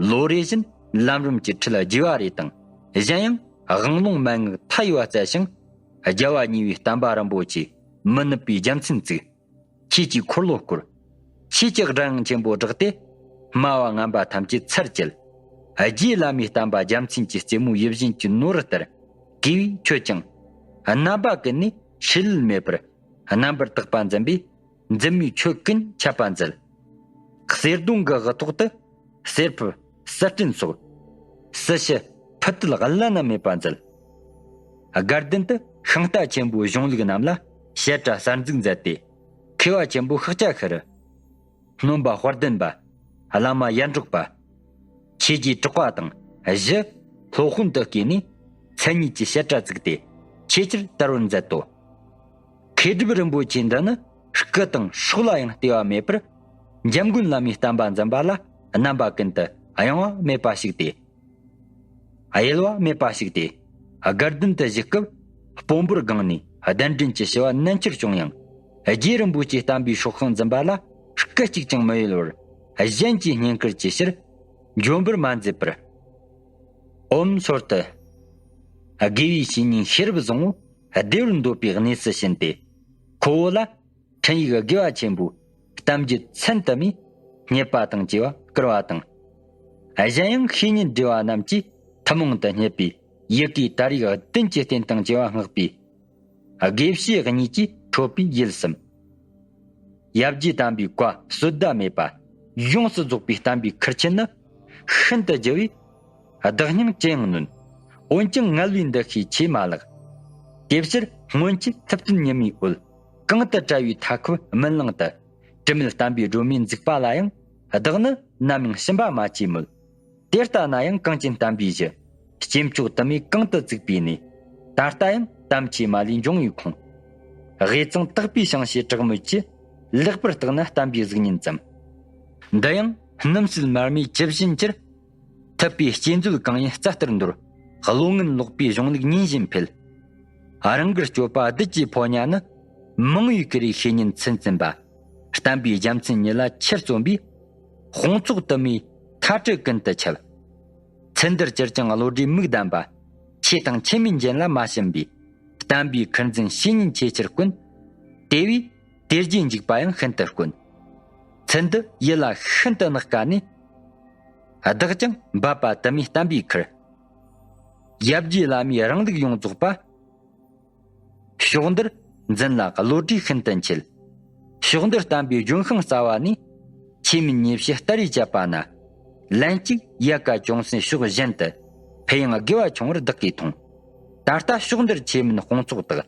ལོ་རེ་བཞིན་ལམ་རིམ་གྱི་ཁྲིད་རྒྱས་པ་རེ་དང་གཞན་ཡང་དབང་ལུང་མན་ངག་མཐའ་ཡས་པ་སྩལ་ཞིང་། རྒྱལ་བ་གཉིས་པའི་བསྟན་པ་རིན་པོ་ཆེ་མི་ནུབ་པའི་རྒྱལ་མཚན་བཙུགས། ཆོས་ཀྱི་འཁོར་ལོ་བསྐོར། ཆོས་ཀྱི་སྒྲ་དབྱངས་ཆེན་པོ་བསྒྲགས་ཏེ། སྨྲ་བ་ངན་པ་ཐམས་ཅད་ཚར་བཅད། རྗེ་བླ་མའི་བསྟན་པ་རྒྱལ་མཚན་གྱི་རྩེ་མོ་ཡིད་བཞིན་གྱི་ནོར་ལྟར་གུས་པས་མཆོད་ཅིང་། རྣམ་པ་ཀུན་ནས་ཧྲིལ་ལུལ་མེད་པར་རྣམ་པར་དག་པ་འཛིན་པས་འཛིན་མའི་ཆོས་ཀུན་འཆད་པ་མཛད། གསེར་སྡོང་གི་དབུ་ཐོག་ཏུ་གསེར་ཕུབ་གསེར་སྤྲིན་སོགས། སྲི་ཞུ་ཕུད་དུ་བླ་ན་མེད་པ་མཛད། དགའ་ལྡན་དུ་ཤིང་རྟ་ཆེན་པོའི་གཞུང་ལུགས་རྣམས་ལ་བཤད་གྲྭ་གསར་འཛུགས་མཛད་དེ། མཁས་པ་ཆེན་པོ་ཤཱཀྱ་ཤྲཱི། སྣོན་པ་དཔལ་ལྡན་པ། བླ་མ་ཡར་འབྲོག་པ། ཆོས་རྗེ་གྲགས་པ་དང་བཞི་སློབ་དཔོན་དུ་བསྐོས་ནས་མཚན་ཉིད་ཀྱི་བཤད་གྲྭ་བཙུགས་ཏེ་ཆེས་ཆེར་དར་བར་མཛད་དོ། མཁས་གྲུབ་རིན་པོ་ཆེ་འདི་ནི་སྐུ་དང་སྲོག་ལ་ཡང་ལྟོས་པ་མེད་པར། འཇམ་མགོན་བླ་མའི་བསྟན་པ་འཛིན་པ་ལ་རྣམ་པ་ཀུན་ཏུ་གཡེང་བ་མེད་པ་ཞིག་སྟེ། གཡེལ་བ་མེད་པ་ཞིག་སྟེ། དགའ་ལྡན་དུ་བཞུགས་སྐབས་དཔོན་པོར་དགོངས་ནས་གདན་འདྲེན་གྱི་བྱ་བ་ནན་ཆེར་སྐྱོང་ཡང་། རྗེ་རིན་པོ་ཆེའི་བསྟན་པའི་སྲོག་ཤིང་འཛིན་པ་ལ་སྐུ་གཅིག་ཀྱང་མི་གཡེལ་བར་གཞན་གྱིས་བསྙེན་བཀུར་གྱི་ཕྱིར་འབྱོན་པར་མ་མཛད་པར། ཨོཾ་སོར་དུ་དགེ་བའི་བཤེས་གཉེན་ཤེས་རབ་བཟང་པོ་བདེ་བར་འདོད་པའི་གནས་སུ་ཕྱིན་ཏེ། ཁོ་བོ་ལ་འཕྲིན་ཡིག་དགེ་བ་ཆེན་པོའི་གཏམ་རྒྱུད་མཚན་དུ་མའི་བསྙད་པ་དང་བཅས་པ་བསྐུར་བ་དང་། གཞན་ཡང་བཤེས་གཉེན་བགྲེས་པ་རྣམས་ཀྱིས་ཐུན་མོང་དུ་བསྙད་པའི་ཡི་གེ་དར་ཡག་བདུན་གྱི་རྟེན་དང་བཅས་པ་བསྔགས་པའི་དགེ་བཤེས་གཉིས་ཀྱིས་འཕྲོད་པའི་ཡུལ་གསུམ། ཡབ་རྗེ་དམ་པའི་བཀའ་བསོད་བདའ་མེད་པ་ཡོངས་སུ་རྫོགས་པའི་བསྟན་པའི་ཁུར་ཆེན་ནི་ཤིན་ཏུ་ལྗི་བས། བདག་སྙིང་ཅི་ཡང་ནོན། འོན་ཀྱང་ངལ་བའི་འདུ་ཤེས་ཆེས་མ་ལགས། དེ་ཕྱིར་སྔོན་ཆད་ཐུབ་བསྟན་ཉི་མའི་འོད་གང་དུ་བཀྲ་བའི་མཐའ་འཁོབ་སྨིན་ལམ་དུ། དྲི་མེད་བསྟན་པའི་སྒྲོན་མེ་འཛུགས་པ་ལ་ཡང་བདག་ནི་ནམ་ཡང་ཞུམ་པ་མ་བྱས་མོད། དེ་ལྟ་ན་ཡང་གངས་ཅན་བསྟན་པའི་གཞི། སྐྱེས་མཆོག་དུ་མས་གང་དུ་བཙུགས་པའི་གནས། ད་ལྟ་ཡང་དམ་ཆོས་མ་ལུས་འབྱུང་བའི་ཁུངས། དབུས་གཙང་དག་པའི་ཞིང་གཤེགས་གྲགས་མོད་ཀྱི། ལེགས་པར་བརྟགས་ན་བསྟན་པའི་གཟུགས་བརྙན་ཙམ། འདི་ཡང་སྣུམ་ཟད་མར་མེའི་ཆུ་བཞིན་གྱུར། ཐུབ་པའི་སྐྱེས་མཛོད་གང་ཡིན་རྩ་ལྟར་འདོར། བློ་ངན་ལོག་པའི་གཞུང་ལུགས་ཉིན་བཞིན་འཕེལ། རང་གི་སྤྱོད་པ་བདུད་ཀྱི་ཕོ་ཉ་ནི། མང་བའི་ཀུ་རེའི་བཤེས་གཉེན་ཚུལ་འཛིན་པ། བསྟན་པའི་རྒྱལ་མཚན་ཉིད་ལ་ཆེར་བརྩོན་པའི། དཔུང་ཚོགས་དུ་མའི་ཁ་བྲལ་ཀུན་ཏུ་འཆད། ཚུལ་འདིར་ཅིར་ཀྱང་བློ་གྲོས་མིག་ལྡན་པ། ཆོས་དང་ཆོས་མིན་གཞན་ལ་མ་ཞུམ་པའི། བསྟན་པའི་ཁུར་འཛིན་བཤེས་གཉེན་ཆེས་ཆེར་དཀོན། དེ་བས་དེ་རྗེས་འཇུག་པ་ཡང་ཤིན་ཏུ་དཀོན། ཚུལ་འདི་ཡིད་ལ་ཤིན་ཏུ་བརྣག་དཀའ་ནས། བདག་ཀྱང་འབད་པ་དུ་མའི་བསྟན་པའི་ཁུར། ཡབ་རྗེ་བླ་མའི་རིང་ལུགས་ཡོངས་རྫོགས་པ། ཕྱོགས་འདིར་འཛིན་ལ་བློ་གྲོས་ཤིན་ཏུ་འཆད། ཕྱོགས་འདིར་བསྟན་པའི་ལྗོན་ཤིང་རྩ་བ་ནས། ཆོས་མིན་ཉེས་བྱས་སྟ་རེ་བཅད་པ་ན། ལན་གཅིག་ཡལ་ག་ཅུང་ཟད་ཕྱོགས་གཞན་དུ། འཕེལ་ཡང་དགེ་བ་ཆུང་བར་བདག་གིས་མཐོང་། ད་ལྟ་ཕྱོགས་འདིར་ཆོས་མིན་དཔུང་ཚོགས་དག།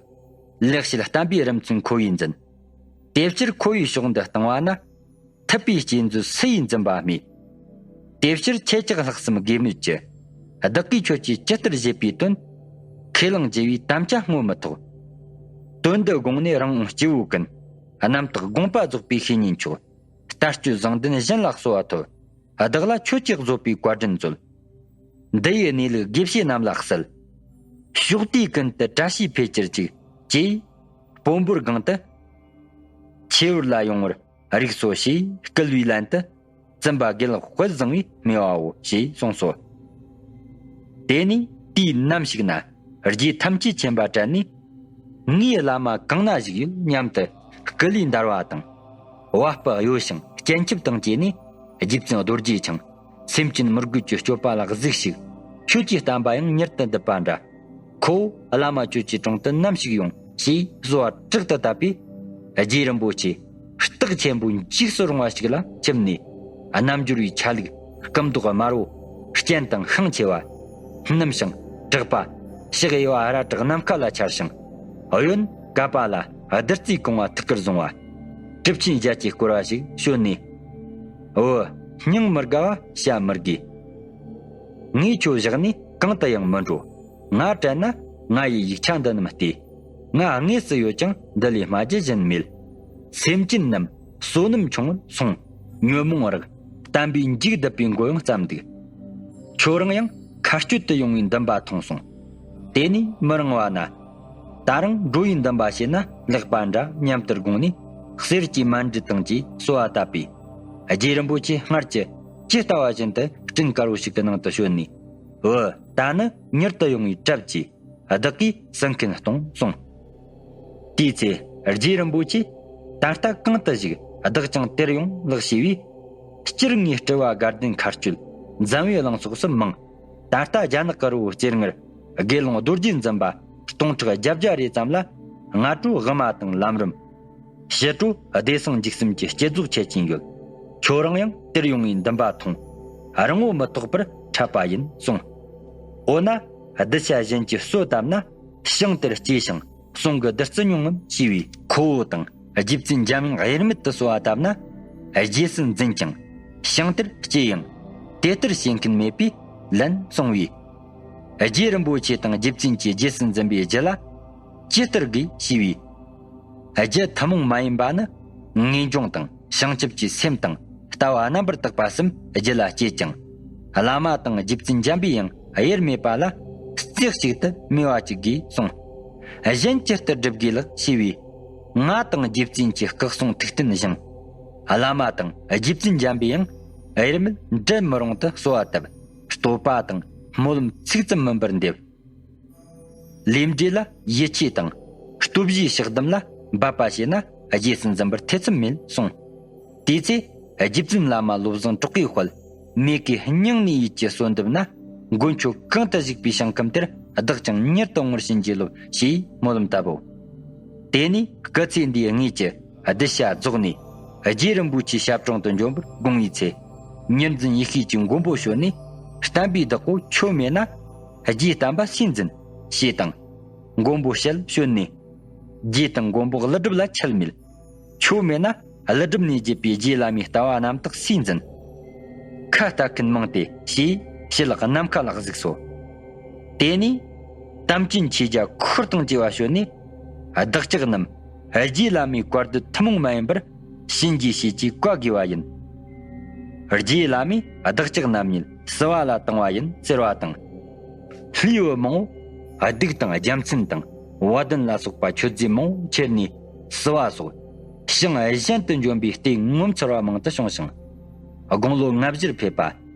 ལེགས་བཤད་བསྟན་པའི་རིམ་མཚུངས་ཁོ་བོས་འཛིན། དེ་ཕྱིར་ཁོ་བོས་ཕྱོགས་འདི་བཏང་བ་ན། ཐུབ་པའི་སྐྱེས་མཛོད་སུ་ཡིས་འཛིན་པ་སྨྲས། དེ་ཕྱིར་ཁྱེད་ཅག་ལྷག་བསམ་དགོས་མོད་ཀྱི། བདག་གིས་ཁྱོད་ཀྱིས་ཇི་ལྟར་བཞེད་པའི་དོན། ཁས་བླངས་བགྱི་བའི་དམ་བཅའ་བསྔོ་མི་ཐོགས། དོན་འདི་དགོངས་ནས་རང་དབང་སྐྱེ་བོ་ཀུན། རྣམ་དག་དགོངས་པ་རྫོགས་པའི་བཤེས་གཉེན་མཆོག། ལྟ་སྤྱོད་བཟང་ལྡན་གཞན་ལ་གསོལ་བ་ཐོབ། བདག་ལ་ཁྱོད་ཀྱིས་བཟོད་པའི་བཀའ་དྲིན་མཛོད། འདི་ཡི་གནས་ལུགས་དགེ་བཤེས་རྣམས་ལ་གསལ། ཕྱོགས་དུས་ཀུན་ཏུ་བཀྲ་ཤིས་འཕེལ་གྱུར་ཅིག་ཅེས། དཔོན་པོར་དགོངས་ཏེ། ཆོས་བར་ལ་ཡོང་བར་རིགས་སོ་ཞེས་བསྐུལ་བའི་ལན་དུ། བཙུན་པ་དགེ་ལེགས་དཔལ་བཟང་བོས་སྨྲས་པའོ་ཞེས་གསུངས་སོ། དེ་ནས་དུས་ནམ་ཞིག་ན་རྗེ་ཐམས་ཅད་མཁྱེན་པ་དྲན་ནས། ངའི་བླ་མ་གང་ན་བཞུགས་ཡོད་སྙམ་དུ་སྐུ་ལུས་འདར་བ་དང་། བ་སྤུ་གཡོ་ཞིང་སྤྱན་ཆབ་དང་བཅས་ནས། རྗེ་བཙུན་རྡོ་རྗེ་འཆང་། སེམས་ཅན་མི་རྒོད་ཀྱི་སྤྱོད་པ་ལ་གཟིགས་ཤིག་ཁྱོད་ཀྱི་བསྟན་པ་ཡང་མྱུར་དུ་འདུད་པ་འདྲ། ཁོ་བོ་བླ་མ་ཁྱོད་ཀྱི་དྲུང་དུ་ནམ་ཞིག་ཡོང་ཞེས་གསོལ་བ་དྲག་ཏུ་བཏབ་པས། རྗེ་རིན་པོ་ཆེ་རྟགས་ཆེན་པོའི་འཇིགས་སུ་རུང་བ་ཞིག་ལ་ཁྱིམ་ནས་རྣལ་འབྱོར་བའི་ཆ་ལུགས་སྐུ་མདོག་དམར་བོ། སྤྱན་དང་ཤིང་ཆེ་བ། སྣུམ་ཞིང་དྲག་པ། ཕྱག་གཡས་པ་རལ་གྲི་ནམ་མཁའ་ལ་འཕྱར་ཞིང་། གཡོན་གབ་པ་ལ་བདུད་རྩིའི་གོང་བ་ཐུགས་ཀར་བཟུང་བ། གྲུབ་ཆེན་བརྒྱད་ཀྱིས་བསྐོར་བ་ཞིག་བྱོན་ནས། འོ། སྙིང་མི་དགའ་བ་བྱ་མི་དགོས། ངས་ཁྱོད་བཞག་ནས་གང་དུ་ཡང་མི་འགྲོ། ང་བྲལ་ན་ང་ཡི་ཡིག་ཆ་འདི་རྣམས་ལྟོས། ང་དངོས་སུ་ཡོད་ཀྱང་འདི་ལས་སྨྲ་རྒྱུ་གཞན་མེད། སེམས་ཅན་རྣམས་བསོད་ནམས་ཆུང་ངུར་སོང་། ཉོན་མོངས་རགས་བསྟན་པའི་འཇིག་སྡུད་པའི་མགོ་ཡང་བརྩམས་འདུག་ཁྱོད་རང་ཡང་མཁའ་སྤྱོད་དུ་ཡོང་བའི་འདུན་པ་ཐོངས་སོང་། དེ་ནས་མི་རིང་བ་ན། ད་རུང་འགྲོ་བའི་འདུན་པ་བྱེད་ན་ལེགས་པ་འདྲ་སྙམ་དུ་དགོངས་ནས། གསེར་གྱི་མཎྜལ་དང་བཅས་གསོལ་བ་བཏབ་པས། རྗེ་རིན་པོ་ཆེ་སྔར་གྱི་ཇི་ལྟ་བ་བཞིན་དུ་སྤྲིན་དཀར་བོ་ཞིག་གི་ནང་དུ་བྱོན་ནས། འོ། ད་ནི་མྱུར་དུ་ཡོང་བའི་གྲབས་ཀྱིས། བདག་གིས་སེམས་ཁུར་གཏོང་གསུངས། དེའི་ཚེ་རྗེ་རིན་པོ་ཆེ། ད་ལྟ་གང་དུ་བཞུགས། བདག་ཀྱང་དེར་ཡོང་ལགས་ཞེས་པས། སྤྱིར་ངའི་སྤྲུལ་བ་དགའ་ལྡན་མཁའ་སྤྱོད། འཛམ་བུའི་གླིང་སོགས་སུ་མང་། ད་ལྟ་རྒྱ་ནག་གི་རི་བོ་གསེར་དངུལ། དགེ་སློང་རྡོ་རྗེ་འཛིན་པ་སྟོང་ཕྲག་བརྒྱད་བརྒྱ་རེ་ཙམ་ལ། སྔ་དྲོ་དབུ་མ་དང་ལམ་རིམ། ཕྱི་དྲོ་བདེ་སངས་འཇིགས་གསུམ་གྱི་བསྐྱེད་རྫོགས་འཆད་ཀྱིན་ཡོད། ཁྱོད་རང་ཡང་དེར་ཡོང་བའི་འདུན་པ་ཐོངས། རིང་པོ་མི་ཐོགས་པར་འཕྲད་པ་ཡིན་གསུངས། འོ་ན་གདུལ་བྱ་གཞན་གྱིས་གསོལ་བཏབ་ན། ཞིང་དེར་སྐྱེས་ཤིང་གསུང་གི་བདུད་རྩི་མྱོང་ངམ་ཞེས་པས། ཁོ་བོ་དང་རྗེ་བཙུན་འཇམ་དབྱངས་དབྱེར་མེད་དུ་གསོལ་བ་བཏབ་ན། རྗེས་སུ་འཛིན་ཀྱང་ཞིང་དེར་སྐྱེས་ཡང་དེ་ལྟར་བྱེད་མཁན་མེད་པས་ལན་གསུངས་པས། རྗེ་རིན་པོ་ཆེ་དང་རྗེ་བཙུན་གྱིས་རྗེས་སུ་འཛིན་པའི་རྒྱུ་ལ་ཇི་ལྟར་དགོས་ཞེས་པས། རྒྱུ་ཐུན་མོང་མ་ཡིན་པ་ནི་ངེས་འབྱུང་དང་བྱང་ཆུབ་ཀྱི་སེམས་དང་ལྟ་བ་རྣམ་པར་དག་པ་གསུམ་རྒྱུད་ལ་སྐྱེས་ཀྱང་། བླ་མ་དང་རྗེ་བཙུན་འཇམ་པའི་དབྱངས་དབྱེར་མེད་པ་ལ་རྩེ་གཅིག་ཏུ་སྨྲས་པ་ཅིག་དགོས་གསུངས། གཞན་ཇི་ལྟར་སྒྲུབ་དགོས་ལགས་ཞེས་པས། ང་དང་རྗེ་བཙུན་གྱི་སྐུ་གསུང་ཐུགས་རྟེན་བཞེངས། བླ་མ་དང་རྗེ་བཙུན་འཇམ་པའི་དབྱངས་དབྱེར་མེད་འབྲལ་མི་རུང་དུ་གསོལ་བ་བཏབ། བསྟོད་པ་དང་སྨོན་ལམ་ཚིག་ཙམ་མིན་པར་འདེབས། ལས་འབྲས་ལ་ཡིད་ཆེས་དང་སྟོབས་བཞིའི་ཕྱག་སྡོམ་ལ་འབད་པ་བྱས་ན་རྗེས་སུ་འཛིན་པར་ཐེ་ཚོམ་མེད་གསུངས། དེའི་ཚེ་རྗེ་བཙུན་བླ་མ་བློ་བཟང་གྲགས་པའི་དཔལ་མོས་གུས་སྙིང་ནས་ཡིད་ཀྱིས་གསོལ་འདེབས་ན། མགོན་ཁྱོད་གང་དུ་བཞུགས་པའི་ཞིང་ཁམས་དེར་བདག་ཀྱང་མྱུར་དུ་ངོར་ཕྱིན་རྗེས་སློབས་ཞེས་སྨོན་ལམ་བཏབ་བོ། དེ་ནས་སྐུ་ཚེ་འདིའི་དངོས་ཀྱི་གདུལ་བྱ་རྫོགས་ནས་རྗེ་རིན་པོ་ཆེའི་ཞབས་དྲུང་དུ་འབྱོན་པར་དགོངས་པའི་ཚེ། ཉེར་འཛིན་ཡེ་ཤེས་ཀྱི་མགོན་པོ་བྱོན་ནས། བསྟན་པའི་བདག་པོ་ཁྱོད་མེད་ན། རྗེའི་བསྟན་པ་སུས་འཛིན། ཞེས་དང་། མགོན་པོ་ཞལ་བྱོན་ནས། རྗེ་དང་མགོན་པོ་ཀླུ་སྒྲུབ་ལ་ཁྱད་མེད། ཁྱོད་མེད་ན་ཀླུ་སྒྲུབ་ནས་བརྒྱུད་པའི་རྗེ་བླ་མའི་ལྟ་བ་རྣམ་དག་སུས་འཛིན། ཁ་ལྟ་མཁན་མང་སྟེ་ཞེས་ཞལ་ནམ་མཁའ་ལ་གཟིགས་སོ། དེ་ནས་དམ་ཅན་ཆོས་རྒྱལ་འཁོར་དང་བཅས་པ་བྱོན་ནས། བདག་ཅག་རྣམས་རྗེ་བླ་མའི་བཀའ་སྡོད་ཐུན་མོང་མ་ཡིན་པར་བྱིན་གྱིས་བརླབས་ཀྱིས་བཀའ་བསྒོས་པ་ཡིན། རྗེ་བླ་མས་བདག་ཅག་རྣམས་ཉིད་བསུ་བ་ལ་བཏང་བ་ཡིན་ཟེར་བ་དང་། ལྷའི་བུ་མང་པོ་གདུགས་དང་རྒྱལ་མཚན་དང་བ་དན་ལ་སོགས་པ་མཆོད་རྫས་མང་པོ་ཁྱེར་ནས་བསུ་བ་སོགས་ཞིང་གཞན་དུ་འབྱོན་པའི་ལྟས་ངོ་མཚར་བ་མང་དུ་བྱུང་ཞིང་། དགུང་ལོ་ལྔ་བཞིར་ཕེབས་པ་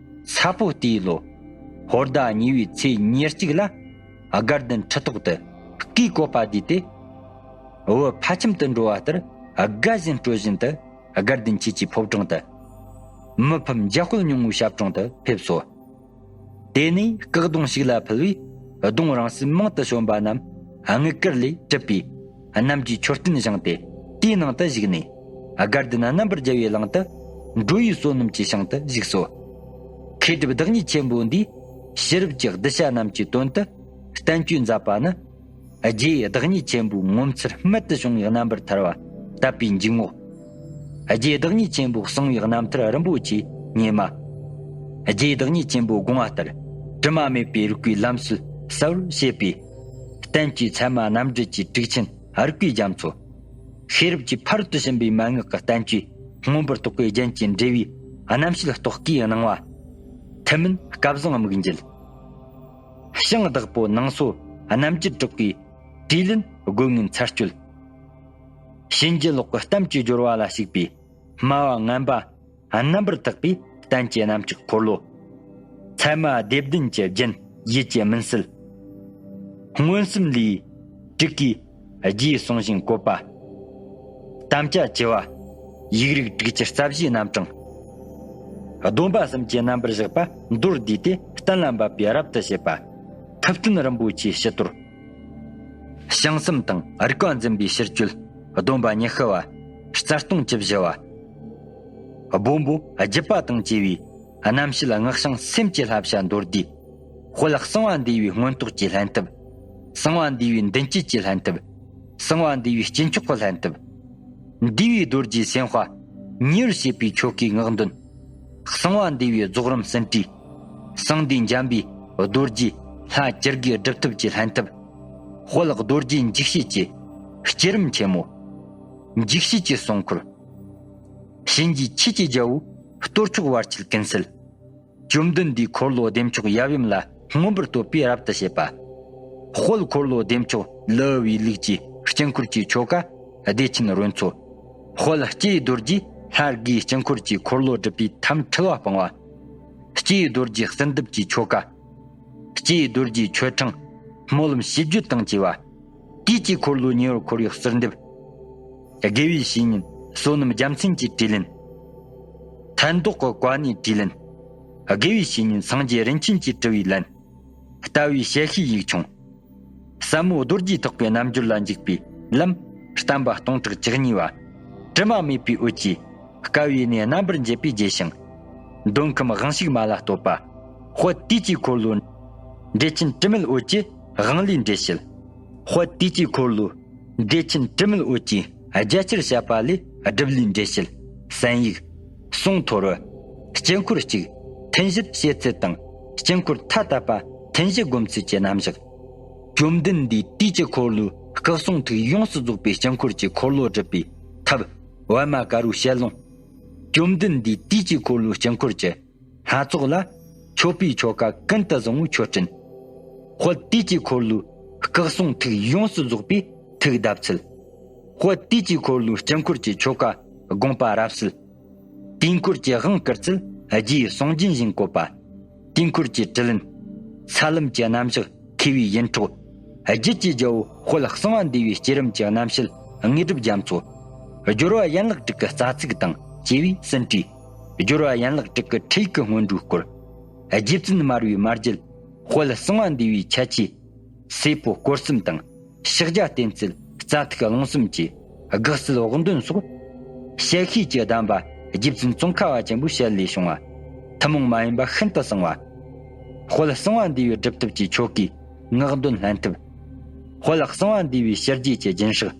ས་ཕོ་སྟེའི་ལོ་ཧོར་ཟླ་གཉིས་པའི་ཚེས་ཉེར་གཅིག་ལ། དགའ་ལྡན་ཁྲི་ཐོག་ཏུ་སྐུའི་བཀོད་པ་བསྡུས་ཏེ། བུ་ཕ་ཁྱིམ་དུ་འགྲོ་བ་ལྟར་དགའ་བཞིན་སྤྲོ་བཞིན་དུ་དགའ་ལྡན་ཆོས་ཀྱི་ཕོ་བྲང་དུ། མི་ཕམ་འཇམ་དཔལ་སྙིང་པོའི་ཞབས་དྲུང་དུ་ཕེབས་སོ། དེ་ནས་སྐུ་གདུང་ཞིག་ལ་ཕུལ་བས་གདུང་རིང་བསྲེལ་མང་དུ་བྱོན་པ་རྣམས་དངུལ་དཀར་ལས་གྲུབ་པའི་རྣམ་བསྒྱིངས་མཆོད་རྟེན་བཞེངས་ཏེ་དེའི་ནང་དུ་བཞུགས་ནས། དགའ་ལྡན་རྣམ་པར་རྒྱལ་བའི་གླིང་དུ་འགྲོ་བའི་བསོད་ནམས་ཀྱི་ཞིང་དུ་བཞུགས་སོ། མཁས་གྲུབ་བདག་ཉིད་ཆེན་པོ་འདིས་ཕྱི་རབས་ཀྱི་གདུལ་བྱ་རྣམས་ཀྱི་དོན་དུ་བསྟན་བཅོས་མཛད་པ་ནི། རྗེ་བདག་ཉིད་ཆེན་པོའི་ངོ་མཚར་རྨད་དུ་བྱུང་བའི་རྣམ་པར་ཐར་པ་དད་པའི་འཇུག་ངོགས། རྗེ་བདག་ཉིད་ཆེན་པོ་གསང་བའི་རྣམ་ཐར་རིན་པོ་ཆེའི་སྙེ་མ། རྗེ་བདག་ཉིད་ཆེན་པོའི་དགོངས་པ་ལྟར་དྲི་མ་མེད་པའི་རིགས་པའི་ལམ་སྲོལ་གསལ་བར་བྱེད་པའི་བསྟན་བཅོས་ཚད་མ་རྣམ་འགྲེལ་གྱི་དྲུག་ཅན་རིགས་པའི་རྒྱ་མཚོ། ཤེས་རབ་ཀྱི་ཕ་རོལ་ཏུ་ཕྱིན་པའི་མན་ངག་གི་བསྟན་བཅོས་མངོན་པར་རྟོགས་པའི་རྒྱན་གྱི་འགྲེལ་བའི་རྣམ་བཤད་རྟོག་གེའི་སྣང་བ། ཐུན་མིན་སྐལ་བཟང་དམིགས་འབྱེད། ཞིང་བདག་པོ་ནང་སོ་རྣམ་འགྱུར་དྲུག་གི་དྲིས་ལན་དགོས་ངེས་ཚར་གཅོད། ཕྱིན་ཅི་ལོག་གི་གཏམ་གྱི་སྦྱོར་བ་ལ་ཞུགས་པའི་སྨྲ་བ་ངན་པ་རྣམ་པར་དག་པའི་བསྟན་གྱི་རྣམ་གཅོད་འཁོར་ལོ། ཚད་མ་སྡེ་བདུན་གྱི་རྒྱན་ཡིད་ཀྱི་མུན་སེལ། མངོན་སུམ་ལས་དྲུག་གིས་རྗེའི་གསུང་བཞིན་བཀོད་པ། དམ་བཅའ་བཅུ་པ། ཡིག་རིགས་དྲུག་ཅུ་རྩ་བཞིའི་རྣམ་གྲངས། སྡོམ་པ་གསུམ་གྱི་རྣམ་པར་བཞག་པ་མདོར་བསྡུས་ཏེ་གཏན་ལ་འབེབས་པའི་རབ་ཏུ་བྱེད་པ། ཐུབ་བསྟན་རིན་པོ་ཆེའི་སྤྱི་དོར། བྱང་སེམས་དང་རིག་པ་འཛིན་པའི་ཕྱིར་བཅོས་སྡོམ་པ་ཉི་ཤུ་བ། རྩ་ལྟུང་བཅུ་བཞི་བ། སྦོམ་པོ་བརྒྱུད་པ་དང་བཅས་པའི་རྣམ་བཤད་སྔགས་ཤིང་སེམས་ཀྱི་བསླབ་བྱ་མདོར་བསྡུས། དཔལ་གསང་བ་འདུས་པའི་མངོན་རྟོགས་ཀྱི་ལྷན་ཐབས། གསང་བ་འདུས་པའི་མདུན་བསྐྱེད་ཀྱི་ལྷན་ཐབས། གསང་བ་འདུས་པའི་སྐྱེས་མཆོག་གི་ལྷན་ཐབས། འདུས་པའི་རྡོ་རྗེའི་སེམས་དཔའ་ཉེ་བར་བྱེད་པའི་ཆོ་གའི་སྔགས་འདོན། གསང་བ་འདུས་པའི་རྫོགས་རིམ་ཟིན་བྲིས། གསང་འདུས་འཇམ་པའི་རྡོ་རྗེའི་ལྷ་བཅུ་དགུའི་སྒྲུབ་ཐབས་ཀྱི་ལྷན་ཐབས། དཔལ་རྡོ་རྗེ་འཇིགས་བྱེད་ཀྱི་བསྐྱེད་རིམ་ཆེན་མོ། འཇིགས་བྱེད་ཀྱི་སྲུང་འཁོར། གཤིན་རྗེ་ཆོས་ཀྱི་རྒྱལ་པོ་གཏོར་ཆོག་བར་ཆད་ཀུན་སེལ། བཅོམ་ལྡན་འདས་འཁོར་ལོ་བདེ་མཆོག་ཡབ་ཡུམ་ལ་མངོན་པར་བསྟོད་པའི་རབ་ཏུ་བྱེད་པ། དཔལ་འཁོར་ལོ་བདེ་མཆོག་ལི་ཨུ་བའི་ལུགས་ཀྱི་དཀྱིལ་འཁོར་གྱི་ཆོ་ག་བདེ་ཆེན་རོལ་མཚོ། དཔལ་སྤྱི་རྡོ་རྗེ་ལྷ་དགུའི་དཀྱིལ་འཁོར་གྱི་འཁོར་ལོ་སྒྲུབ་པའི་ཐབས་འཁྲུལ་བ་སྤང་བ། སྤྱི་རྡོ་རྗེ་གསོལ་འདེབས་ཀྱི་ཆོ་ག། སྤྱི་རྡོ་རྗེ་མཆོད་ཕྲེང་སྨོན་ལམ་བྱེད་རྒྱུད་དང་བཅས་པ། དུས་ཀྱི་འཁོར་ལོ་ཉེ་བར་འཁོར་བའི་གསོལ་འདེབས། དགེ་བའི་བཤེས་གཉེན་བསོད་ནམས་རྒྱལ་མཚན་གྱི་དྲིས་ལན། ཕན་འདོགས་ཀྱི་བཀའ་ནི་དྲིས་ལན། དགེ་བའི་བཤེས་གཉེན་སངས་རྒྱས་རིན་ཆེན་གྱིས་དྲི་བའི་ལན། ལྟ་བའི་ཞལ་ཤེས་ཡིག་ཆུང་། ཟབ་མོ་རྡོ་རྗེ་ཐེག་པའི་རྣལ་འབྱོར་ལ་འཇུག་པའི་ལམ། བསྟན་པ་སྟོང་ཕྲག་བཅུ་གཉིས་པ། དྲི་མ་མེད་པའི་འོད་ཀྱིས་དཀའ་བའི་གནས་རྣམ་པར་འབྱེད་པའི་རྗེས་ཤིང་། མདོ་ཁམས་དབང་ཕྱུག་མ་ལ་བསྟོད་པ། དཔལ་དུས་ཀྱི་འཁོར་ལོ། འགྲེལ་ཆེན་དྲི་མེད་འོད་ཀྱི་དབང་ལས་འགྲེལ་བཤད། དཔལ་དུས་ཀྱི་འཁོར་ལོ། འགྲེལ་ཆེན་དྲི་མེད་འོད་ཀྱི་རྒྱ་ཆེར་བཤད་པ་ལས་སྒྲུབ་ལས་འགྲེལ་བཤད། གསན་ཡིག་གསུང་ཐོར་བུ། དཀྱིལ་འཁོར་གཅིག་ཐུན་བཞིར་བྱེད་ཚུལ་དང་། དཀྱིལ་འཁོར་ཐ་དད་པ་ཐུན་བཞི་སྒོམ་ཚུལ་གྱི་རྣམ་གཞག། བཅོམ་ལྡན་འདས་དུས་ཀྱི་འཁོར་ལོའི་སྐུ་གསུང་ཐུགས་ཡོངས་སུ་རྫོགས་པའི་དཀྱིལ་འཁོར་གྱི་འཁོར་ལོ་སྒྲུབ་པའི་ཐབས། པད་མ་དཀར་པོའི་ཞལ་ལུང་། བཅོམ་ལྡན་འདས་དུས་ཀྱི་འཁོར་ལོའི་དཀྱིལ་འཁོར་གྱི་ལྷ་ཚོགས་ལ་མཆོད་པའི་ཆོ་ག་ཀུན་ཏུ་བཟང་པོའི་མཆོད་སྤྲིན། དཔལ་དུས་ཀྱི་འཁོར་ལོའི་སྐུ་གསུང་ཐུགས་ཡོངས་སུ་རྫོགས་པའི་ཐུགས་གདབ་ཚུལ། དཔལ་དུས་ཀྱི་འཁོར་ལོའི་དཀྱིལ་འཁོར་གྱི་ཆོ་ག་དགོངས་པ་རབ་གསལ། དུས་འཁོར་གྱི་དབང་བསྐུར་ཚུལ་རྗེ་ཡི་གསུང་རྒྱུན་བཞིན་བཀོད་པ། དུས་འཁོར་གྱི་དྲིས་ལན། ས་ལམ་གྱི་རྣམ་གཞག་མཁས་པའི་ཡིད་འཕྲོག། རྒྱུད་ཀྱི་རྒྱལ་པོ་དཔལ་གསང་བ་འདུས་པའི་བསྐྱེད་རིམ་གྱི་རྣམ་བཤད་དངོས་གྲུབ་རྒྱ་མཚོ། སྦྱོར་བ་ཡན་ལག་དྲུག་གི་རྩ་ཚིག་དང་བཅས་པའི་ཟིན་བྲིས། སྦྱོར་བ་ཡན་ལག་དྲུག་གི་ཁྲིད་ཡིག་གི་སྔོན་འགྲོའི་སྐོར། རྗེ་བཙུན་སྨྲ་བའི་མ་རྒྱུད། དཔལ་གསང་བ་འདུས་པའི་ཁྱད་ཆོས། སྲས་པོ་སྐོར་གསུམ་དང་། ཕྱག་རྒྱ་བསྟེན་ཚུལ་རྩ་ཐིག་རླུང་གསུམ་གྱི་དགག་སེལ་དབང་འདོན་སོགས། ཞལ་ཤེས་ཀྱི་གདམས་པ་རྗེ་བཙུན་ཙོང་ཁ་པ་ཆེན་པོའི་ཞལ་ལས་བྱུང་བ། ཐུན་མོང་མ་ཡིན་པ་ཤིན་ཏུ་གསང་བ། དཔལ་གསང་བ་འདུས་པའི་སྒྲུབ་ཐབས་ཀྱི་ཆོ་གའི་སྔགས་འདོན་ལྷན་ཐབས། དཔལ་གསང་བ་འདུས་པའི་ཕྱི་རྒྱལ་གྱི་རྒྱུན་བཤགས།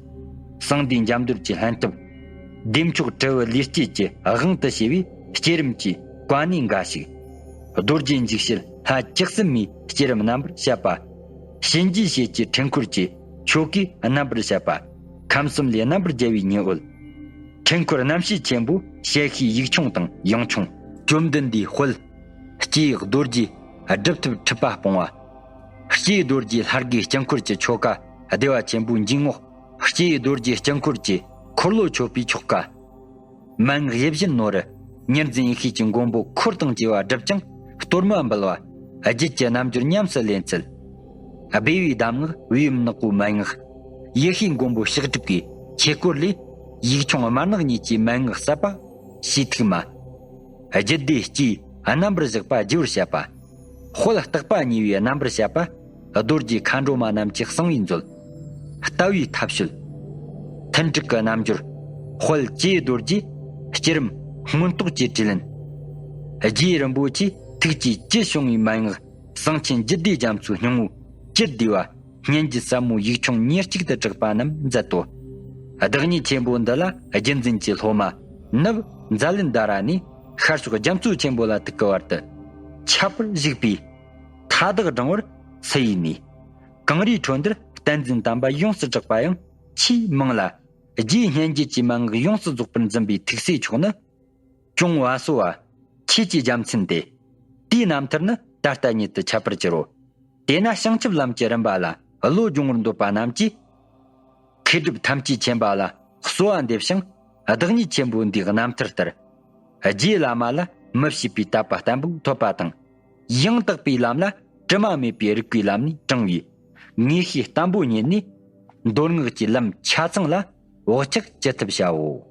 གསང་འདུས་འཇམ་རྡོར་གྱི་ལྷན་ཐབས། བདེ་མཆོག་དྲིལ་བུ་ལུས་སྐྱེས་ཀྱི་དབང་དུ་བྱས་པའི་བསྐྱེད་རིམ་གྱི་བཀའ་ནི་འགའ་ཞིག། རྡོ་རྗེ་འཇིགས་བྱེད་ལྷ་བཅུ་གསུམ་མའི་བསྐྱེད་རིམ་རྣམ་པར་བཤད་པ། གཤིན་རྗེ་གཤེད་ཀྱི་འཕྲུལ་འཁོར་གྱི་ཆོ་གའི་རྣམ་པར་བཤད་པ། ཁམས་གསུམ་ལས་རྣམ་པར་རྒྱལ་བའི་ཉི་འོད། འཕྲུལ་འཁོར་རྣམ་བཤད་ཆེན་པོའི་ཞལ་ཤེས་ཡིག་ཆུང་དང་ཡང་ཆུང་། བཅོམ་ལྡན་འདས་དཔལ་སྤྱི་ཡི་རྡོ་རྗེ་སྒྲུབ་ཐབས་འཁྲིད་པ་སྤོང་བ། སྤྱི་ཡི་རྡོ་རྗེ་ལྷ་དགུའི་དཀྱིལ་འཁོར་གྱི་ཆོ་ག་བདེ་བ་ཆེན་པོའི་འཇུག་ངོགས། སྤྱི་ཡི་རྡོ་རྗེ་དཀྱིལ་འཁོར་གྱི་འཁོར་ལོ་མཆོད་པའི་ཆོ་ག། མན་ངག་ཡིད་བཞིན་ནོར། ཉེར་འཛིན་ཡེ་ཤེས་ཀྱི་མགོན་པོ་འཁོར་དང་བཅས་པ་བསྒྲུབས་ཀྱང་གཏོར་མ་འབུལ་བ། རྒྱུད་ཀྱི་རྣལ་འབྱོར་ཉམས་སུ་ལེན་ཚུལ། སྦས་པའི་གདམས་ངག་བེའུ་ཡུམ་ནག་པོའི་མན་ངག། ཡེ་ཤེས་མགོན་པོ་ཕྱག་གྲུབ་ཀྱི་ཆོས་སྐོར་ལས། ཡིག་ཆུང་དམར་ནག་གཉིས་ཀྱི་མན་ངག་ཟབ་པ་ཞེས་ཐུགས་མ། རྒྱུད་སྡེ་སྤྱིའི་རྣམ་པར་བཞག་པ་བསྒྱུར་བར་བཤད་པ། དཔལ་རྟག་པ་ཉེ་བའི་རྣམ་པར་བཤད་པ། རྡོ་རྗེ་མཁའ་འགྲོ་མ་རྣམས་ཀྱི་གསང་བའི་མཛོད། ལྟ་བའི་ཐབས་ཤུལ། ཐུན་དྲུག་གི་རྣལ་འབྱོར། དཔལ་ཀྱེ་རྡོ་རྗེའི་བསྐྱེད་རིམ་མངོན་རྟོགས་ཀྱི་དྲིས་ལན། རྗེ་རིན་པོ་ཆེའི་ཐུགས་ཀྱི་བཅུད་བྱུང་བའི་མན་ངག་གསང་ཆེན་རྒྱུད་སྡེ་རྒྱ་མཚོའི་སྙིང་པོ་བཅུད་བསྡུས་པ། སྙན་བརྒྱུད་ཟབ་མོ་ཡིག་ཆུང་ཉེར་གཅིག་ཏུ་གྲགས་པ་རྣམས་མཛད་དོ། བདག་ཉིད་ཆེན་པོ་འདི་ལ་རྒྱུད་འཛིན་གྱི་སློབ་མ་ནུབ་ཛཱ་ལན་དྷ་ར་ནས་ཤར་ཕྱོགས་རྒྱ་མཚོ་ཆེན་པོ་ལ་ཐུག་གི་བར་དུ་ཁྱད་པར་བཞུགས་པའི་མཐའ་དག་བགྲང་བར་སུ་ཡིས་ནུས། གངས་རིའི་ཁྲོད་འདིར་བསྟན་འཛིན་དམ་པ་ཡོངས་སུ་གྲགས་པ་ཡང་ཆེས་མང་ལ། རྗེའི་སྙན་བརྒྱུད་ཀྱི་མན་ངག་ཡོངས་སུ་རྫོགས་པར་འཛིན་པའི་ཐུགས་སྲས་མཆོག་ནི། ཅུང་བ་སོ་བ། ཆོས་ཀྱི་རྒྱལ་མཚན་ཏེ། དེའི་རྣམ་ཐར་ནི་ད་ལྟ་ཉིད་དུ་ཁྱད་པར་གྱུར་རོ། དེས་ན་བྱང་ཆུབ་ལམ་གྱི་རིམ་པ་ལ་བློ་སྦྱོང་བར་འདོད་པ་རྣམས་ཀྱིས། མཁས་གྲུབ་ཐམས་ཅད་མཁྱེན་པ་ལ་གསོལ་བ་འདེབས་ཤིང་། བདག་ཉིད་ཆེན་པོ་འདིའི་རྣམ་ཐར་ལྟར། རྗེ་བླ་མ་ལ་མི་ཕྱེད་པའི་དད་པ་བརྟན་པོ་ཐོབ་པ་དང་། ཡང་དག་པའི་ལམ་ལ་དྲི་མ་མེད་པའི་རིགས་པའི་ལམ་ནས་དྲངས་པའི་ངེས་ཤེས་བརྟན་པོ་རྙེད་ནས། མདོ་སྔགས་ཀྱི་ལམ་ཆ་ཚང་ལ་བག་ཆགས་ཅི་ཐུབ་བྱའོ།